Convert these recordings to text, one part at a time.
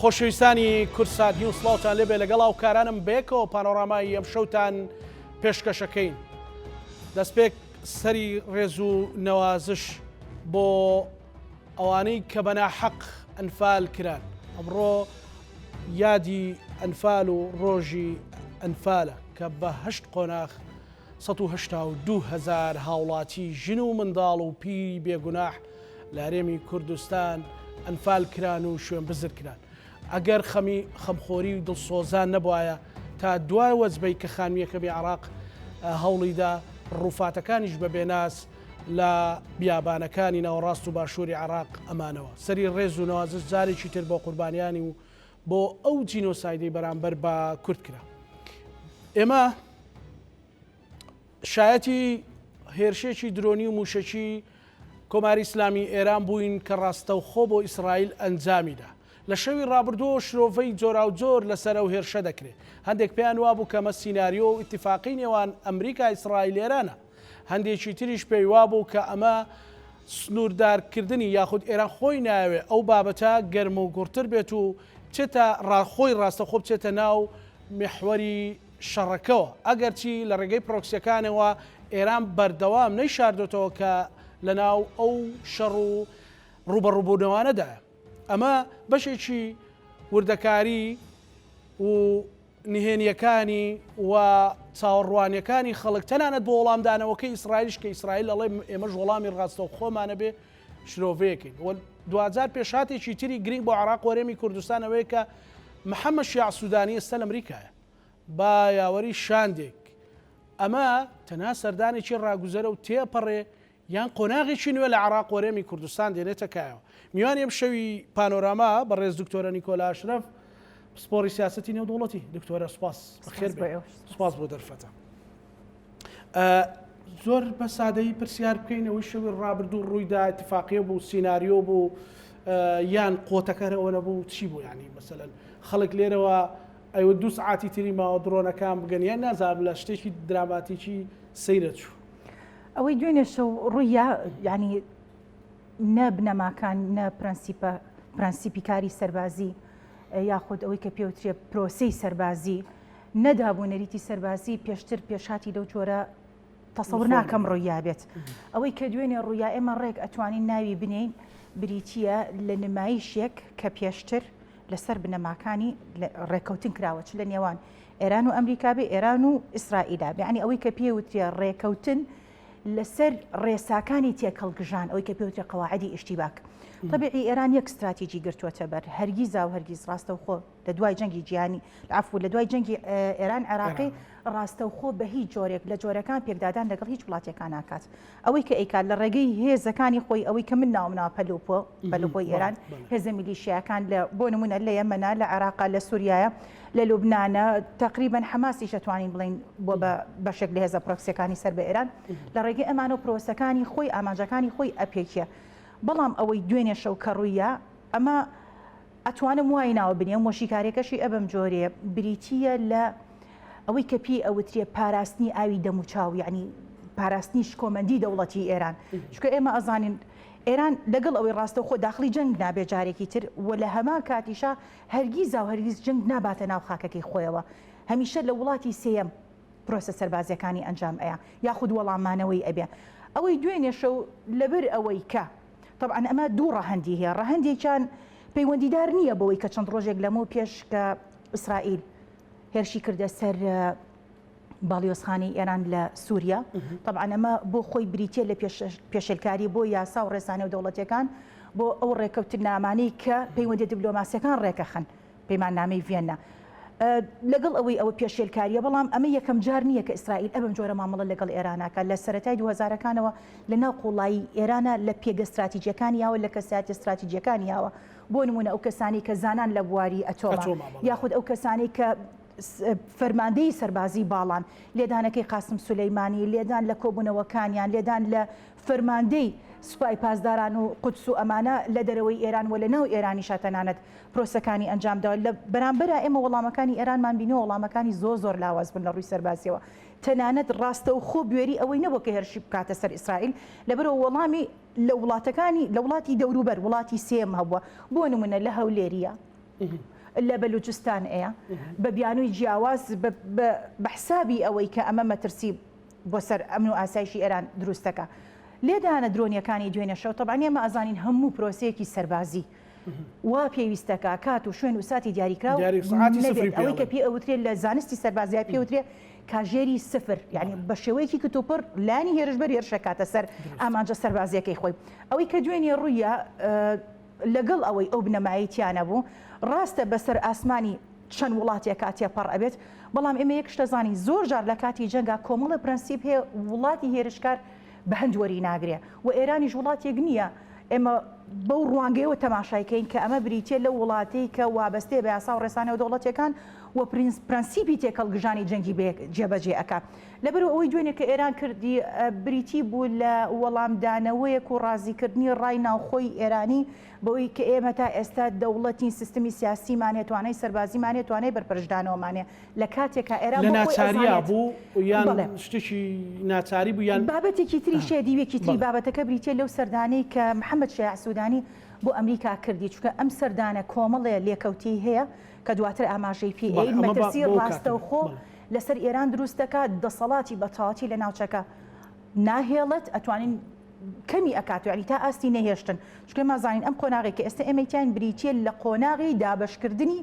خۆشەویستانی کوردسات نیوز سڵاوتان لێبێ لەگەڵ هاوکارانم بەیەکەوە پانۆرامای ئەمشەوتان پێشکەشەکەین. دەستپێک سەری ڕێز و نەوازش بۆ ئەوانەی کە بە ناحەق ئەنفال کران. ئەمڕۆ یادی ئەنفال و ڕۆژی ئەنفالە کە بە هەشت قۆناخ 182 هەزار هاوڵاتی ژن و منداڵ و پیری بێگوناح لە هەرێمی کوردستان ئەنفال کران و شوێنبزر کران. ئەگەر خەمی خەمخۆری و دڵسۆزان نەبوایە تا دوای وەجبەی کە خانمی یەکەمی عێراق هەوڵیدا ڕووفاتەکانیش بە بێناز لە بیابانەکانی ناوەڕاست و باشووری عێراق ئەمانەوە. سەری ڕێز و نەوازش جارێکی تر بۆ قوربانیانی و بۆ ئەو جینۆسایدەی بەرامبەر بە کورد کرا. ئێمە شایەتی هێرشێکی درۆنی و مووشەکی کۆماری ئیسلامی ئێران بووین کە ڕاستەوخۆ بۆ ئیسرائیل ئەنجامیدا. لە شەوی ڕابردووەوە شرۆڤەی جۆراوجۆر لەسەر ئەو هێرشە دەکرێت. هەندێک پێیان وابوو کە ئەمە سیناریۆ و ئیتیفاقی نێوان ئەمریکا ئیسرائیل ئێرانە. هەندێکی تریش پێی وابوو کە ئەمە سنووردارکردنی یاخود ئێران خۆی نایەوێ ئەو بابەتە گەرم و گوڕتر بێت و بچێتە خۆی ڕاستەوخۆ بچێتە ناو میحوەری شەڕەکەوە، ئەگەرچی لە ڕێگەی پرۆکسیەکانەوە ئێران بەردەوام نەیشاردۆتەوە کە لەناو ئەو شەڕ و ڕووبەڕووبوونەوانەدایە. ئەمە بەشێکی وردەکاری و نهێنیەکانی و چاوەڕوانیەکانی خەڵک تەنانەت بۆ وەڵامدانەوەکەی ئیسرائیلیش کە ئیسرائیل ئەڵێ ئێمەش وەڵامی ڕاستەوخۆمانە بێ شرۆڤەیەکەین و دواجار پێشهاتێکی تری گرنگ بۆ عێراق و هەرێمی کوردستان ئەوەیە کە محەممەد شیاع سوودانی ئێستا لە ئەمریکایە بە یاوەری شاندێک ئەمە تەنها سەردانێکی ڕاگوزەرە و تێپەڕێ یان قۆناغێکی نوێ لە عێراق و هەرێمی کوردستان دێنێتە کایەوە. میوانی ئەم شەوی پانۆراما بەڕێز دکتۆرە نیکۆلا ئەشرەف پسپۆڕی سیاسەتی نێودەوڵەتی. دکتۆرە سوپاس، بەخێر بێی. سوپاس بۆ دەرفەتە. زۆر بە سادەیی پرسیار بکەین ئەوەی شەوی ڕابردوو ڕوویدا ئیتفاقیە بوو سیناریۆ بوو یان قۆتەکە ئەوە نەبوو چی بوو ینی مەسەلەن خەڵک لێرەوە ئەوە دوو سعاتی تری ماوە درۆنەکان بگەن یان نازانم لە شتێکی دراماتیکی سەیرە چوو. ئەوەی دوێنێ شەو ڕوویە ینی نە بنەماکان نە پرەنسیپە پرەنسیپی کاری سەربازی یاخود ئەوەی کە پێوترێ پرۆسەی سەربازی نەدابوو نەریتی سەربازی پێشتر پێشهاتی لەو جۆرە تەسەور ناکەم ڕوویابێت. ئەوەی کە دوێنێ ڕوویا ئێمە ڕێک ئەتوانین ناوی بنێین بریتییە لە نمایشێک کە پێشتر لەسەر بنەماکانی ڕێکەوتن کراوە چ لە نێوان ئێران و ئەمریکا بێ ئێران و ئیسرائیلا بێ یعنی ئەوەی کە پێوترێ ڕێکەوتن لەسەر ڕێساکانی تێکەڵگژان ئەوەی کە پێوترێ قەواعدی ئیشتیباک تەبیعی ئێران یەک ستراتیجی گرتووەتە بەر هەرگیزا و هەرگیز ڕاستەوخۆ لە دوای جەنگی جیهانی عەفو لە دوای جەنگی ئێران عێراقی ڕاستەوخۆ بە هیچ جۆرێک لە جۆرەکان پێکدادان لەگەڵ هیچ وڵاتێکا ناکات ئەوەی کە ئەیکات لە ڕێگەی هێزەکانی خۆی ئەوەی کە من ناوم ناوە پەلوپۆ پەلوپۆی ئێران هێزە میلیشیاکان لە بۆ نمونە لە یەمەنە لە عێراقا لە سووریایە لە لوبنانە تقریبا حەماسیش ئەتوانین بڵین بۆ بە بەشێک لە هێزە پرۆکسیەکانی سەر بە ئێران لە ڕێگەی ئەمانە و پرۆسەکانی خۆی ئامانجەکانی خۆی ئەپێکیە بەڵام ئەوەی دوێنێ شەو کە ڕوویە ئەمە ئەتوانم وای ناو بنێم وە شیکاریەکەشی ئەبەم جۆرەیە بریتیە لە ئەوەی کە پێی ئەوترێ پاراستنی ئاوی دەموچاو یعنی پاراستنی شکۆمەندی دەوڵەتی ئێران چونکە ئێمە ئەزانین ئێران لەگەڵ ئەوەی ڕاستەوخۆ داخلی جەنگ نابێ جارێکی تر و لە هەمان کاتیشا هەرگیزا و هەرگیز جەنگ ناباتە ناو خاکەکەی خۆیەوە هەمیشە لە وڵاتی سێیەم پرۆسە سەربازیەکانی ئەنجام ئەیا یاخود وەڵامانەوەی ئەبێ ئەوەی دوێنێ شەو لەبەر ئەوەی کە تەبعەن ئەمە دوو ڕەهەندی هەیە، ڕەهەندێکیان پەیوەندیدار نییە بەوەی کە چەند ڕۆژێک لەمەو پێش کە ئیسرائیل هێرشی کردە سەر باڵیۆزخانەی ئێران لە سووریا، تەبعەن ئەمە بۆ خۆی بریتییە لە پێشێلکاری بۆ یاسا و ڕێسا نێودەوڵەتییەکان، بۆ ئەو ڕێککەوتننامانەی کە پەیوەندییە دیبلۆماسییەکان ڕێکەخەن. پەیماننامەی ڤیەننا. لەگەڵ ئەوەی ئەوە پێشێلکارییە، بەڵام ئەمە یەکەم جار نییە کە ئیسرائیل ئەبم جۆرە مامەڵە لەگەڵ ئێران ئەکات. لە سەرەتای دووهەزارەکانەوە لە ناو قووڵایی ئێرانە لە پێگە ستراتیجییەکانیاوە، لە کەسایەتیە ستراتیجییەکانیاوە، بۆ نموونە ئەو کەسانەی کە زانان لە بواری ئەتۆما، یاخود ئەو کەسانەی کە فەرماندەی سەربازی باڵان، لێدانەکەی قاسم سولەیمانی، لێدان لە کۆبوونەوەکانیان، لێدان لە فەرماندەی سوپای پاسداران و قودس و ئەمانە لە دەرەوەی ئێران و لە ناو ئێرانیشا تەنانەت پرۆسەکانی ئەنجامداوە، لە بەرامبەرا ئێمە وەڵامەکانی ئێرانمان بینیوە، وەڵامەکانی زۆر زۆر لاواز بوون لە ڕووی سەربازییەوە، تەنانەت ڕاستەوخۆ بوێری ئەوەی نەبووە کە هێرشی بکاتە سەر ئیسرائیل، لەبەرئەوە وەڵامی لە وڵاتەکانی لە وڵاتی دەوروبەر، وڵاتی سێیەم هەبووە، بۆ نموونە لە هەولێریە. لە بەلوجستان ئەیە بە بیانووی جیاواز بە حسابی ئەوەی کە ئەمە مەترسی بۆ سەر ئەمن و ئاسایشی ئێران دروست دەکا. لێدانە درۆنیەکانی دوێنێ شەو تەبعەن ئێمە ئەزانین هەموو پرۆسەیەکی سەربازی وا پێویست دەکا کات و شوێن و ساتی دیاریکراو نەبێت ئەوەی کە پێ ئەوترێت لە زانستی سەربازیا پێ وترێ کاژێری سفر یعنی بە شێوەیەکی کتوپڕ لایەنی هێرشبەر هێرش دەکاتە سەر ئامانجە سەربازیەکەی خۆی ئەوەی کە دوێنێ ڕوویە لەگەڵ ئەوەی ئەو بنەمایەی تیا نەبوو، ڕاستە بەسەر ئاسمانی چەند وڵاتێکا تێپەڕ ئەبێت، بەڵام ئێمە یەک شت ئەزانین زۆر جار لە کاتی جەنگا کۆمەڵێ پرەنسیپ هەیە وڵاتی هێرشکار بە هەند وەری ناگرێ و ئێرانیش وڵاتێک نییە ئێمە بەو ڕوانگەیەوە تەماشای کەین کە ئەمە بریتیە لەو وڵاتەی کە وابەستەیە بە یاسا و ڕێسا نێودەوڵەتیەکان و پرەنسیپی تێکەڵگژانی جەنگی بە جێبەجێ ئەکا. لەبەرئ ئەوەی دوێنێ کە ئێران کردی بریتی بوو لە وەڵامدانەوەیەک و ڕازیکردنی ڕای ناوخۆی ئێرانی بەوەی کە ئێمە تا ئێستا دەوڵەتین سیستمی سیاسیمان هەیە توانای سەربازیمان هەیە توانای بەرپەرچدانەوەمان هەیە لە کاتێکا ئێران لە بۆ خۆی ناچاریا ئەزانێت بوو یان بەڵێ. شتێکی ناچاری بوو یان بابەتێکی تریش هەیە دیوێکی تری بەڵێ. بابەتەکە بریتیە لەو سەردانەی کە محەمەد شیاع سودانی بۆ ئەمریکا کردی چونکە ئەم سەردانە کۆمەڵێ لێکەوتەی هەیە کە دواتر ئاماژەی پێی بەڵێ ئەیین ئەمە بە مەترسی بۆ ئەو کاتە بێت ڕاستەوخۆ بەڵێ. لەسەر ئێران دروست دەکات، دەسەڵاتی بە تەواوەتی لە ناوچەکە ناهێڵێت، ئەتوانین کەمی ئەکات یانی تا ئاستی نەهێشتن، چونکە ئێمە زانین ئەم قۆناغەی کە ئێستا ئێمەی تیاین بریتییە لە قۆناغی دابەشکردنی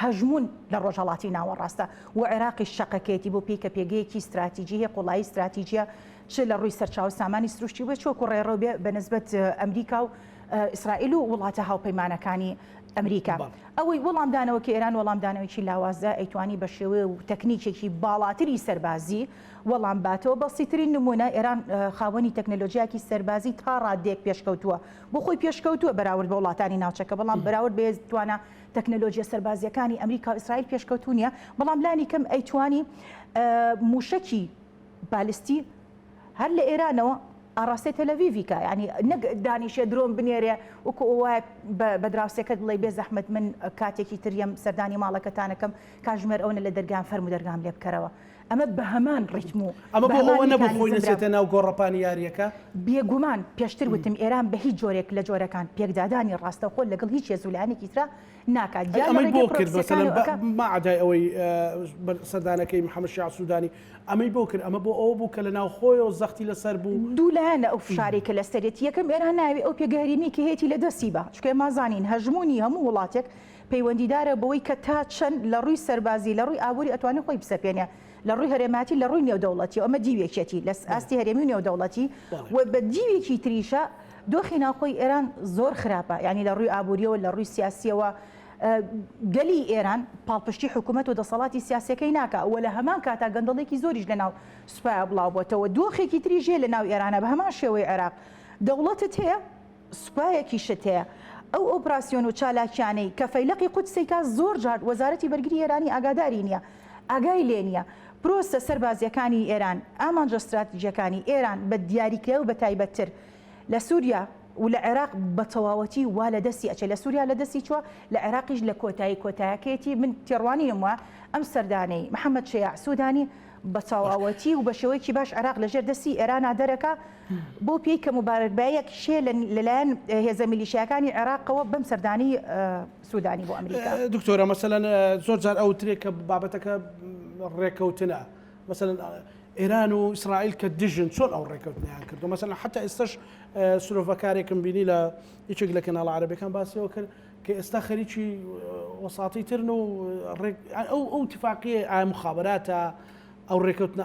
هەژموون لە ڕۆژهەڵاتی ناوەڕاستە و عێراقیش شەقەکەیەتی بۆ پێی کە پێگەیەکی ستراتیجی هەیە، قوڵایی ستراتیجیە چ لە ڕووی سەرچاوە سامانی سروشتی بێت چ وەکو ڕێڕەو بێ بە نسبەت ئەمریکا و ئیسرائیل و وڵاتە هاوپەیمانەکانی ئەمریکا. ئەوەی وەڵامدانەوەکەی ئێران وەڵامدانەوەیەکی لاوازە، ئەیتوانی بە شێوەیە و تەکنیکێکی باڵاتری سەربازی وەڵام باتەوە، بەسیترین نموونە ئێران خاوەنی تەکنەلۆجیاکی سەربازی تا ڕاددەیەک پێشکەوتووە، بۆ خۆی پێشکەوتووە بەراورد بە وڵاتانی ناوچەکە، بەڵام بەراورد بە توانا تەکنەلۆجیە سەربازییەکانی ئەمریکا و ئیسرائیل پێشکەوتوو نییە، بەڵام لانی کەم ئەیتوانی مووشەکی بالستی هەر لە ئێرانەوە ئاڕاستەی تەلەڤیڤی کا یانی نەک دانیشێ درۆن بنێرێ وەکو ئەو وایە بە دراوسێکەت بڵێ بێ زەحمەت من کاتێکی تر یەم سەردانی ماڵەکەتانەکەم کاژمێر ئەونە لە دەرگام فەرموو دەرگام لێ بکەرەوە ئەمە بە هەمان ڕیتم و ئەمە بە بۆ هەمان ئەوە نەبوو خۆی میکانیزم برا نەچێتە ناو گۆڕەپانی یارییەکە؟ بێگومان پێشتر وتم ئێران بە هیچ جۆرێک لە جۆرەکان پێکدادانی ڕاستەوخۆ لەگەڵ هیچ هێز و لایەنێکی ترا ناکات ئەی یا لە ئەمەی ڕێگەی بۆ کرد مەسەلەن پرۆکسیەکانەوە بە ئەکا. مەعەدای ئەوەی سەردانەکەی محەمەد شیاع سوودانی ئەمەی بۆ کرد؟ ئەمە بۆ ئەوە بوو کە لە ناوخۆیەوە زەختی لەسەر بوو؟ دوو لایەنە ئەو فشارەی کە لەسەرێتی، یەکەم ئێران نایەوێ ئەو پێگە هەرێمیەی کە هەیەتی لە دەستی با، چونکە ئێمە ئەزانین هەژموونی هەموو وڵاتێک پەیوەندیدارە بەوەی کە تا چەند لە ڕووی سەربازی لە ڕووی ئابووری ئەتوانێ خۆی بسەپێنێ لە ڕووی هەرێمایەتی لە ڕووی نێودەوڵەتیەوە ئەمە دیوێکیەتی لە ئاستی هەرێمی و نێودەوڵەتی و بە دیوێکی تریشە دۆخی ناوخۆی ئێران زۆر خراپە یانی لە ڕووی ئابووریەوە لە ڕووی سیاسیەوە گەلی ئێران پاڵپشتی حکومەت و دەسەڵاتی سیاسیەکەی ناکا و لە هەمان کاتا گەندەڵیەکی زۆریش لە ناو سوپایا بڵاو بۆتەوە دۆخێکی تریش هەیە لە ناو ئێرانە بە هەمان شێوەی عێراق دەوڵەتت هەیە سوپایەکیشت هەیە ئەو ئۆپراسیۆن و چالاکیانەی کە فەیلەقی قودس ئەیکا زۆر جار وەزارەتی بەرگری ئێرانی ئاگاداری نیە ئاگای لێ نیە پرۆسە سەربازیەکانی ئێران ئامانجە ستراتیجیەکانی ئێران بە دیاریکراوی و بە تایبەتتر لە سوریا و لە عێراق بە تەواوەتی وا لە دەستی ئەچێ لە سوریا لە دەستی چوە لە عێراقیش لە کۆتایی کۆتایەکەیەتی من تێڕوانینم وایە ئەم سەردانەی محەمەد شەیاع سودانی بە تەواوەتی و بە شێوەیەکی باش عێراق لە ژێر دەستی ئێرانا دەرەکا بەو پێی کە موبارەکبایەکیش هەیە لەلایەن هێزە میلیشیاکانی عێراقەوە بەم سەردانەی سودانی بۆ ئەمریکا. دکتۆرە مەسەلەن زۆر جار ئەوترێ کە بابەتەکە ڕێکەوتنە مەسەلەن ئێران و ئیسرائیل کە دژن چۆن ئەو ڕێکەوتنیان کردو مەسەلەن حتا ئێستش شرۆڤەکارێکم بینی لە یەکێک لە کەناڵە عەرەبەکان باسیەوە کرد کە ئێستا خەریکی وەساتی ترن و ئەو ئەو اتفاقیە ئایا مخابراتە ئەو ڕێکەوتنە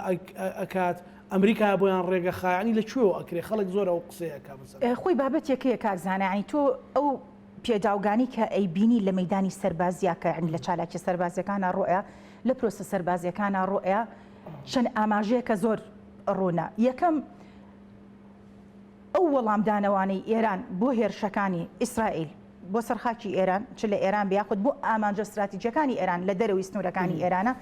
ئەکات ئەمریکا بۆیان ڕێگە خایانی لە کوێوە ئەکرێ خەڵک زۆر ئەو قسەیە کە خۆی بابەتێک هەیە کاک زانا یانی تۆ ئەو پێداوگانی کە ئەیبینی لە مەیدانی سەربازیا کە یانی لە چالاکیە سەربازیەکانا ڕوئە لە پرۆسە سەربازیەکانا ڕوئە چەند ئاماژەیەکە زۆر ڕوونە یەکەم ئەو وەڵامدانەوانەی ئێران بۆ هێرشەکانی ئیسرائیل بۆ سەر خاکی ئێران چ لە ئێران بێ یاخود بۆ ئامانجە ستراتیجیەکانی ئێران لە دەرەوەی سنوورەکانی ئێرانە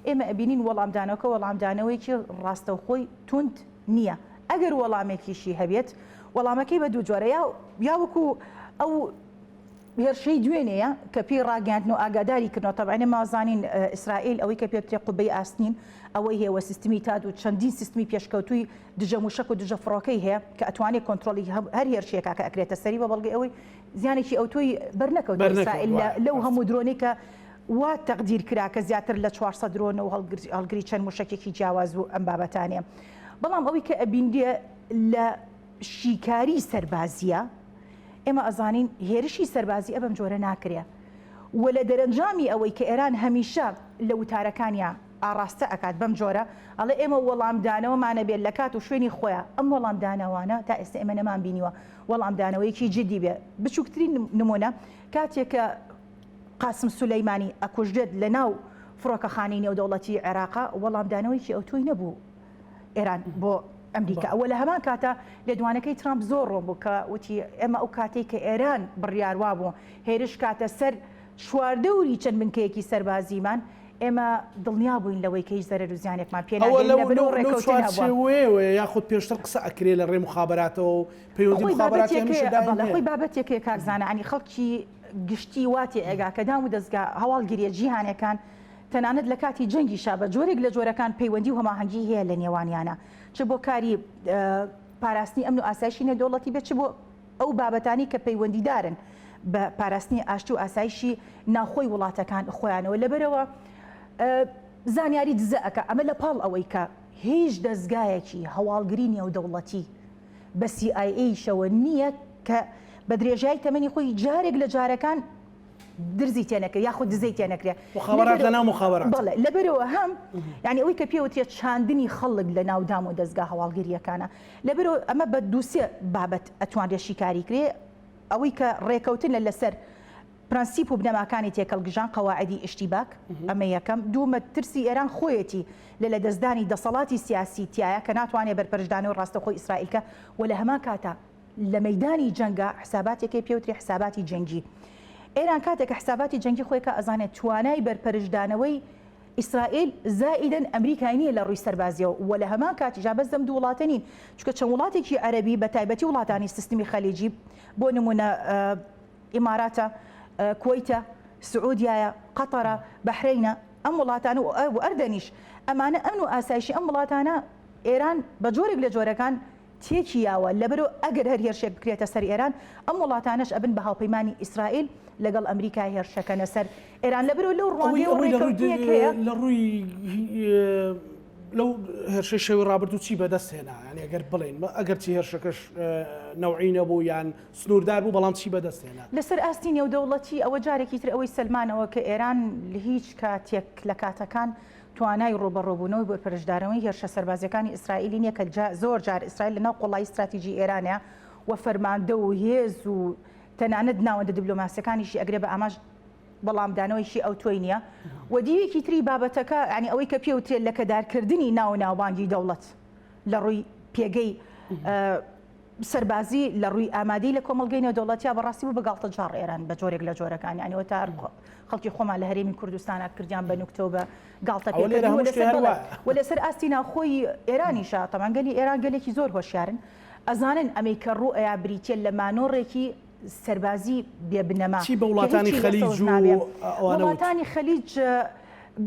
ئێمە ئەبینین وەڵامدانەوەکە وەڵامدانەوەیەکی ڕاستەوخۆی توند نییە ئەگەر وەڵامێکیشی هەبێت وەڵامەکەی بە دوو جۆرە یا یا وەکو ئەو هێرشەی دوێنێیە کە پێی ڕاگەیاندن و ئاگاداری کردنەوە تەبعەن ئێمە زانین ئیسرائیل ئەوەی کە پێ بترێ قوبەی ئاسنین ئەوەی هەیە و سیستمی تاد و چەندین سیستمی پێشکەوتووی دژە موشەک و دژە فڕۆکەی هەیە کە ئەتوانێت کۆنترۆڵی هەر هێرشێکا کە ئەکرێتە سەری بە بەڵگەی ئەوەی زیانێکی ئەوتۆی بەرنەکەوتووە ئیسرائیل لەو هەموو درۆنەی کە. وا تەقدیر کرا کە زیاتر لە 400 درۆنە و هەڵگری چەند موشەکێکی جیاواز و ئەم بابەتانەیە. بەڵام ئەوەی کە ئەبینرێ لە شیکاری سەربازییە، ئێمە ئەزانین هێرشی سەربازی ئەبەم جۆرە ناکرێ و لە دەرەنجامی ئەوەی کە ئێران هەمیشە لە وتارەکانیا ئاڕاستە ئەکات بەم جۆرە ئەڵێ ئێمە وەڵامدانەوەمان ئەبێت لە کات و شوێنی خۆیا، ئەم وەڵامدانەوانە تا ئێستا ئێمە نەمانبینیوە وەڵامدانەوەیەکی جدی بێ. بچووکترین نموونە کاتێک کە قاسم سولەیمانی ئەکوژرێت لە ناو فڕۆکەخانەی نێودەوڵەتی عێراقا وەڵامدانەوەیەکی ئەوتۆی نەبوو ئێران بۆ ئەمریکا ئەوە لە هەمان کاتە لێدوانەکەی ترامپ زۆر ڕۆن بوو کە وتی ئێمە ئەو کاتێک کە ئێران بڕیار وابوو هێرش کاتە سەر چواردەوری چەند بنکەیەکی سەربازیمان ئێمە دڵنیا بووین لەوەی کە هیچ زەرەر و زیانێکمان پێ ئەوە ناگەین لەو لەبەرئەوە لەو لەو ڕێکەوتن هەبووە. چوارچێوەیەوەیە یاخود پێشتر قسە ئەکرێ لە ڕێی موخابەراتەوە و پەیوەندی خۆی موخابەراتی بابەتێک هەمیشە هەیە دایم بەڵێ هەیە. خۆی بابەتێک هەیە کاک زانا یانی خەڵکی گشتی وا تێئەگا کە دام و دەزگا هەواڵگریە جیهانێکان تەنانەت لە کاتی جەنگیشا بە جۆرێک لە جۆرەکان پەیوەندی و هەماهەنگی هەیە لە نێوانیانا چ بۆ کاری پاراستنی ئەمن و ئاسایشی نێودەوڵەتی بێت چ بۆ ئەو بابەتانەی کە پەیوەندیدارن بە پاراستنی ئاشتی و ئاسایشی ناوخۆی وڵاتەکان خۆیانەوە لەبەرئەوە زانیاری دزە ئەکا ئەمە لە پاڵ ئەوەی کە هیچ دەزگایەکی هەواڵگری نێودەوڵەتی بە سی ئای ئەیشەوە نییە کە بە درێژای تەمەنی خۆی جارێک لە جارەکان درزی تێنەکرێ یاخود دزەی تێنەکرێ مخابرات لە ناو مخابرات بەڵێ لەبەرەوە هەم یعنی ئەوەی کە پێوترێت چاندنی خەڵک لە ناو دام و دەزگا هەواڵگریەکانە لەبەرئەوە ئەمە بە دووسێ بابەت ئەتوانرێت شیکاری کرێ، ئەوەی کە ڕێکەوتنە لەسەر پرەنسیپ و بنەماکانی تێکەڵگژان، قەواعدی ئیشتیباک، ئەمە یەکەم، دوومە ترسی ئێران خۆیەتی لە لەدەستدانی دەسەڵاتی سیاسی تیایا کە ناتوانێ بەرپەرچدانەوەی ڕاستەوخۆی ئیسرائیل کە و لە هەمان کاتا لە مەیدانی جەنگا حساباتێک هەیە پێوترێ حساباتی جەنگی. ئێران کاتێک کە حساباتی جەنگی خۆی کە ئەزانێت توانای بەرپەرچدانەوەی ئیسرائیل زائیدەن ئەمریکای نییە لە ڕووی سەربازییەوە و لە هەمان کاتیشدا بەس لەم دوو وڵاتە نین چونکە چەند وڵاتێکی عەرەبی بە تایبەتی وڵاتانی سیستمی خەلیجی بۆ نمونە ئیماراتە، کوەیتە، سعودیایە، قەتەرە، بەحرەینە ئەم وڵاتانە و ئەردەنیش ئەمانە ئەمن و ئاسایشی ئەم وڵاتانە ئێران بە جۆرێک لە جۆرەکان تێکی یاوە، لەبەرئەوە ئەگەر هەر هێرشێک بکرێتە سەر ئێران، ئەم وڵاتانەش ئەبن بە هاوپەیمانی ئیسرائیل لەگەڵ ئەمریکا هێرشەکەنە سەر ئێران، لەبەرئەوە لەو ڕوانگەیەوە ڕێکەوتنێک هەیە. لە ڕووی لەو هێرشەی شەوی ڕابردوو چی بەدەست هێنا؟ یانی ئەگەر بڵێین ئەگەرچی هێرشەکەش نەوعی نەبوو یان سنووردار بوو، بەڵام چی بەدەست هێنا؟ لەسەر ئاستی نێودەوڵەتی ئەوە جارێکی تر ئەوەی سەلمانەوە کە ئێران هیچ کاتێک لە کاتەکان توانای ڕووبەڕووبوونەوەی بەرپەرچدانەوەی هێرشە سەربازییەکانی ئیسرائیلی نییە کە زۆر جار ئیسرائیل لەناو قوڵایی ستراتیجی ئێرانە و فەرماندە و هێز و تەنانەت ناوەندە دیبلۆماسییەکانیشی ئەگرێ بە ئامانج وەڵامدانەوەیشی ئەوتۆی نییە و دیوێکی تری بابەتەکە یانی ئەوەی کە پێوترێت لەکەدارکردنی ناو و ناوبانگی دەوڵەت لە ڕووی پێگەی سەربازی لە ڕووی ئامادەی لە کۆمەڵگەی نێودەوڵەتیا بەڕاستی بوو بە گاڵتەجاڕ ئێران بە جۆرێک لە جۆرەکان یانی وەتا هەر خەڵکی خۆمان لە هەرێمی کوردستانا کردیان بە نوکتە و بە گاڵتە ئەوە لێرە پێکردن و هەموو شتێ لەسەر هەر بەڵێ وایە. و لەسەر ئاستی ناوخۆی ئێرانیشا تەبعەن گەلی ئێران گەلێکی زۆر هۆشیارن ئەزانن ئەمەی کە ڕوو ئەیا بریتیە لە مانۆڕێکی سەربازی بێ بنەما چی بە کە وڵاتانی هیچی لێ خەلیج سەوز و نابێ. ئەوانە وت؟ وڵاتانی خەلیج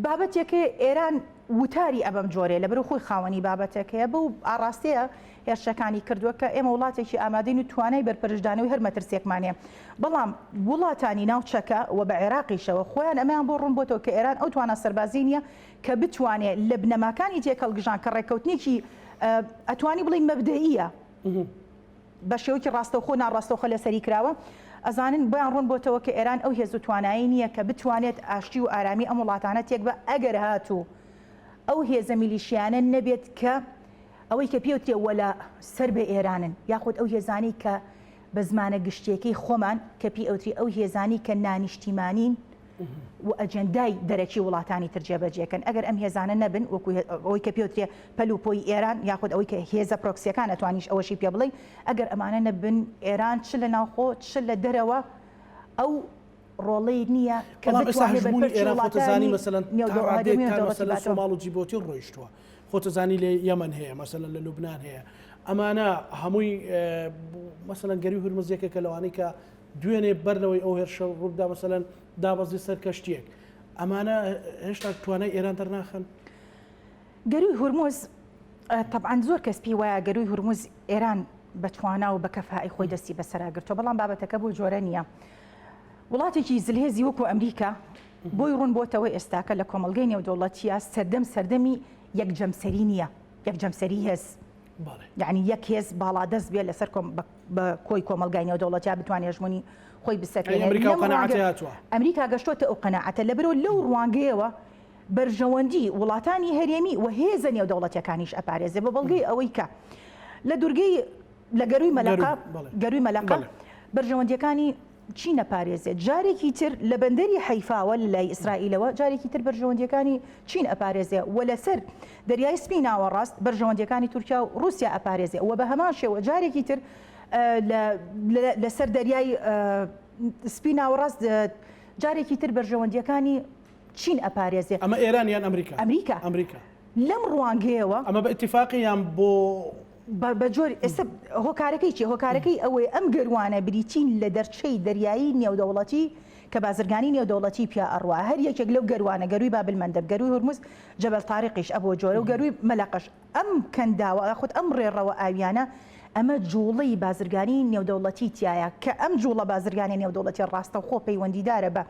بابەتێکەیە ئێران وتاری ئەبەم جۆرەیە لەبەرئەوە خۆی خاوەنی بابەتەکەیە بەو ئاڕاستەیە هێرشەکانی کردووە کە ئێمە وڵاتێکی ئامادەین و توانای بەرپەرچدانەوەی هەر مەترسیەکمان هەیە بەڵام وڵاتانی ناوچەکە و بە عێراقیشەوە خۆیان ئەمەیان بۆ ڕوون بۆتەوە کە ئێران ئەو توانا سەربازی نییە کە بتوانێت لە بنەماکانی تێکەڵگژان کە ڕێککەوتنێکی ئەتوانی بڵێین مەبدەئیە بە شێوەیەکی ڕاستەوخۆ و ناڕاستەوخۆ لەسەری کراوە، ئەزانن بۆیان ڕوون بۆتەوە کە ئێران ئەو هێز و توانایەی نییە کە بتوانێت ئاشتی و ئارامی ئەم وڵاتانە تێک بە ئەگەر هاتوو ئەو هێزە میلیشیانە نەبێت کە ئەوەی کە پێوترێ وەلا سەر بە ئێرانن یاخود ئەو هێزانەی کە بە زمانە گشتیەکەی خۆمان کە پێی ئەوتری ئەو هێزانەی کە نانیشتیمانین و ئەجێندای دەرەکی وڵاتانی تر جێبەجێکەن ئەگەر ئەم هێزانە نەبن وەکو ئەوەی کە پێوترێ پەل و پۆی ئێران یاخود ئەوەی کە هێزە پرۆکسیەکان ئەتوانیش ئەوەشی پێ بڵێی ئەگەر ئەمانە نەبن ئێران چ لە ناوخۆ چ لە دەرەوە ئەو ڕۆڵەی نییە کە بەڵام ئێستا بتوانێت هەژموونی بەرپەرچی ئێران خۆتەزانی وڵاتانی مەسەلەن تا نێودەوڵەتی ڕادەیەک تا نێودەوڵەتی مەسەلەن باتەوە. سۆماڵ و جیبۆتی ڕۆیشتووە خۆتەزانی لە یەمەن هەیە مەسەلەن لە لوبنان هەیە ئەمانە هەمووی مەسەلەن گەروی هورمز یەکێکە لەوانەی کە دوێنێ بەر لەوەی ئەو هێرشە ڕووبدا مەسەلەن دابەزی سەر کەشتییەک. ئەمانە هێشتا توانای ئێران دەرناخەن؟ گەرووی هورمز، تەبعەن زۆر کەس پێی وایە گەرووی هورمز ئێران بە توانا و بە کەفائەی خۆی دەستی بەسەرا گرتووە، بەڵام بابەتەکە بەو جۆرە نییە. وڵاتێکی زلهێزی وەکو ئەمریکا. بۆی ڕوون بۆتەوە ئێستاکە لە کۆمەڵگەی نێودەوڵەتییا سەردەم سەردەمی یەک جەمسەری نییە، یەک جەمسەری هێز. یانی یەک هێز باڵادەست بێ لەسەر بە کۆی کۆمەڵگای نێودەوڵەتیا بتوانێ هەژموونی خۆی بسەپێنێ. ئەمریکا ئەو قەناعەتەی هاتووە. ئەمریکا گەشتۆتە ئەو قەناعەتە لەبەرئەوە لەو ڕوانگەیەوە بەرژەوەندی وڵاتانی هەرێمی و هێزە نێودەوڵەتیەکانیش ئەپارێزێ بە بەڵگەی ئەوەی کە لە دورگەی لە گەرووی مەلەقە گەرووی مەلەقە بەرژەوەندیەکانی چین ئەپارێزێت، جارێکی تر لە بەندەری حەیفاوە لە لای ئیسرائیلەوە جارێکی تر بەرژەوەندیەکانی چین ئەپارێزێ و لەسەر دەریای سپی ناوەڕاست بەرژەوەندیەکانی تورکیا و ڕوسیا ئەپارێزێ و بە هەمان شێوە جارێکی تر لەسەر دەریای سپی ناوەڕاست جارێکی تر بەرژەوەندیەکانی چین ئەپارێزێ. ئەمە ئێران یان ئەمریکا؟ ئەمریکا. ئەمریکا. لەم ڕوانگەیەوە. ئەمە بە ئیتیفاقی یان بۆ. بە جۆری ئێستا هۆکارەکەی چیە؟ هۆکارەکەی ئەوەیە ئەم گەروانە بریتین لە دەرچەی دەریایی نێودەوڵەتی کە بازرگانی نێودەوڵەتی پیا ئەڕوا هەر یەکێک لەو گەروانە گەروی بابلمەندەب گەروی هورمز جەبەل تاریقیش ئەبۆ جۆرە و گەروی مەلەقەش ئەم کەنداوە یاخود ئەم ڕێڕەوە ئاویانە ئەمە جوڵەی بازرگانی نێودەوڵەتی تیایە کە ئەم جوڵە بازرگانی نێودەوڵەتیە ڕاستەوخۆ پەیوەندیدارە بە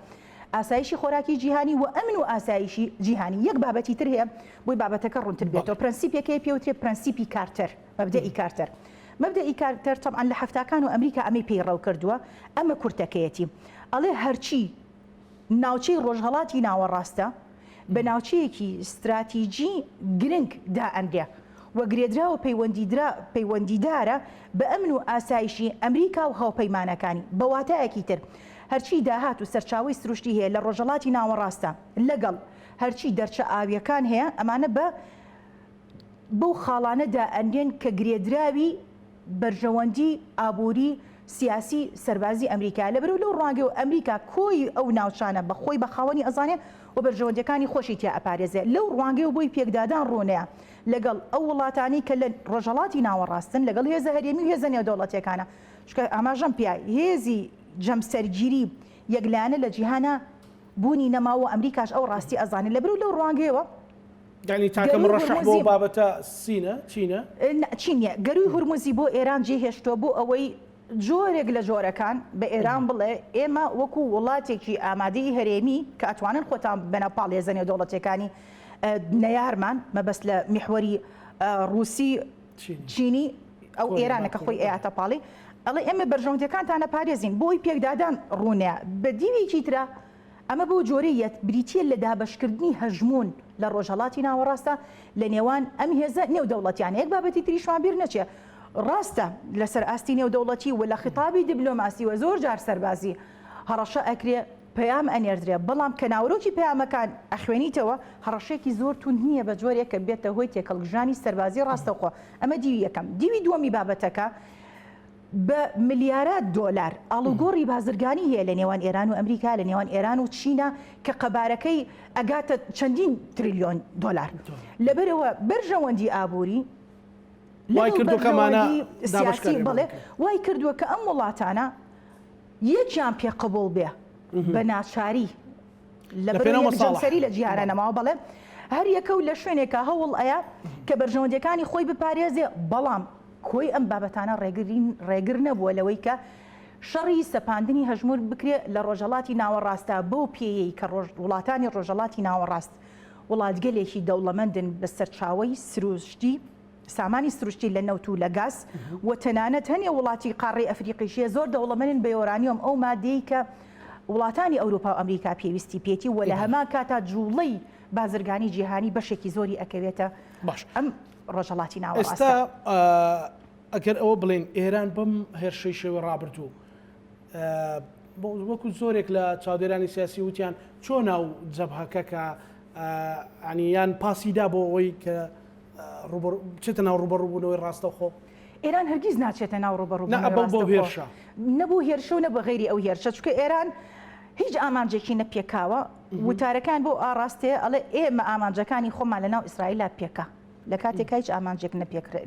ئاسایشی خۆراکی جیهانی و ئەمن و ئاسایشی جیهانی. یەک بابەتی تر هەیە بۆی بابەتەکە ڕوونتر بێتەوە، پرەنسیپێک هەیە پێ وترێ پرەنسیپی کارتەر، مەبدەئی کارتەر. مەبدەئی کارتەر تەبعەن لە حەفتاکان و ئەمریکا ئەمەی پەیڕەو کردووە، ئەمە کورتەکەیەتی. ئەڵێ هەرچی ناوچەی ڕۆژهەڵاتی ناوەڕاستە بە ناوچەیەکی ستراتیجی گرنگ دائەنرێ و گرێدراوە پەیوەندیدارە بە ئەمن و ئاسایشی ئەمریکا و هاوپەیمانەکانی. بە واتایەکی تر هەرچی داهات و سەرچاوەی سروشتی هەیە لە ڕۆژهەڵاتی ناوەڕاستە لەگەڵ هەرچی دەرچە ئاوییەکان هەیە ئەمانە بە بەو خاڵانە دائەنرێن کە گرێدراوی بەرژەوەندی ئابووری، سیاسی، سەربازی ئەمریکایە. لەبەرئەوە لەو ڕوانگەوە ئەمریکا کۆی ئەو ناوچانە بە خۆی بە خاوەنی ئەزانێ و بەرژەوەندیەکانی خۆشی تیا ئەپارێزێ. لەو ڕوانگەوە بۆی پێکدادان ڕوونەیە لەگەڵ ئەو وڵاتانەی کە لە ڕۆژهەڵاتی ناوەڕاستن، لەگەڵ هێزە هەرێمی و هێزە نێودەوڵەتیەکانە. چونکە ئاماژەم پێیا هێزی جەمسەرگیری یەکلایەنە لە جیهانا بوونی نەماوە و ئەمریکاش ئەو ڕاستی ئەزانێ. لەبەرئەوە لەو ڕوانگەیەوە یانی تاکە گەرووی مڕەشەح بۆ هورموزی بابەتە سینە، چینە؟ نا چین نیە. گەرووی هورموزی بۆ ئێران جێ هێشتووە بۆ ئەوەی جۆرێک لە جۆرەکان بە ئێران بڵێ ئێمە وەکو وڵاتێکی ئامادەی هەرێمی کە ئەتوانن خۆتان ببەنە پاڵ هێزە نێودەوڵەتیەکانی نەیارمان مەبەست لە میحوەری ڕووسی چینی ئەو ئێرانە کە خۆی ئەیاتە پاڵی ئەڵێ ئێمە بەرژەوەندیەکانتان ئەپارێزین بۆی پێکدادان ڕوونەیە بە دیوێکی ترا ئەمە بەو جۆرەی یەت بریتییە لە دابەشکردنی هەژموون لە ڕۆژهەڵاتی ناوەڕاستە لە نێوان ئەم هێزە نێودەوڵەتیانە. یەک بابەتی تریشمان بیر نەچێ، ڕاستە لەسەر ئاستی نێودەوڵەتی و لە خیتابی دیبلۆماسی و زۆر جار سەربازی هەڕەشە ئەکرێ، پەیام ئەنێردرێ، بەڵام کە ناوەرۆکی پەیامەکان ئەخوێنیتەوە هەڕەشەیەکی زۆر توند نییە بە جۆرێک کە بێتە هۆی تێکهەڵکژانی سەربازی ڕاستەوخۆ. ئەمە دیوی یەکەم. دیوی دووەمی بابەتەکە، بە ملیارات دۆلار ئاڵوگۆڕی بازرگانی هەیە لە نێوان ئێران و ئەمریکا، لە نێوان ئێران و چینە کە قەبارەکەی ئەگاتە چەندین تریلیۆن دۆلار. لەبەرئەوە بەرژەوەندی ئابووری وای لەگەڵ کردووە کە ئەمانە بەرژەوەندی دابەش سیاسی کەن. بەڵێ وای کردووە کە ئەم وڵاتانە یەکیان پێ قبوڵ بێ بە ناچاری لە لەبەرئەوە پێناو یەک مەساڵح. جەمسەری لە جیهانا نەماوە بەڵێ هەر یەکە و لە شوێنێکا هەوڵ ئەیا کە بەرژەوەندیەکانی خۆی بپارێزێ بەڵام کۆی ئەم بابەتانە ڕێگرین ڕێگر نەبووە لەوەی کە شەڕی سەپاندنی هەژموون بکرێ لە ڕۆژهەڵاتی ناوەڕاستدا بەو پێیەی کە ڕۆژ وڵاتانی ڕۆژهەڵاتی ناوەڕاست وڵاتگەلێکی دەوڵەمەندن بە سەرچاوەی سروشتی سامانی سروشتی لە نەوت و لە گاز و تەنانەت هەنێ وڵاتی قاڕەی ئەفریقیش هەیە زۆر دەوڵەمەنن بە یۆرانیۆم ئەو مادەی کە وڵاتانی ئەوروپا و ئەمریکا پێویستی پێیەتی و لە هەمان کاتا جوڵەی بازرگانی جیهانی بەشێکی زۆری ئەکەوێتە باش ئەم ڕۆژهەڵاتی ناوەڕاستە. ئێستا ئەگەر ئەوە بڵێین ئێران بەم هێرشەی شەوی ڕابردوو وەکو زۆرێک لە چاودێرانی سیاسی وتیان چۆ ناو جەبهەکە کە ینی یان پاسی دا بۆ ئەوەی کە بچێتە ناو ڕوبەڕوبوونەوەی ڕاستەوخۆ؟ ئێران هەرگیز ناچێتە ناو ڕوبەڕوبوونەوەی ڕاستەوخۆ. نە بۆ هێرشە و نە بە غەیری ئەو هێرشە، چونکە ئێران هیچ ئامانجێکی نەپێکاوە، وتارەکان بەو ئاڕاستەیە ئەڵێ ئێمە ئامانجەکانی خۆمان لەناو ئیسرائیلا پێکا، لە کاتێکا هیچ ئامانجێک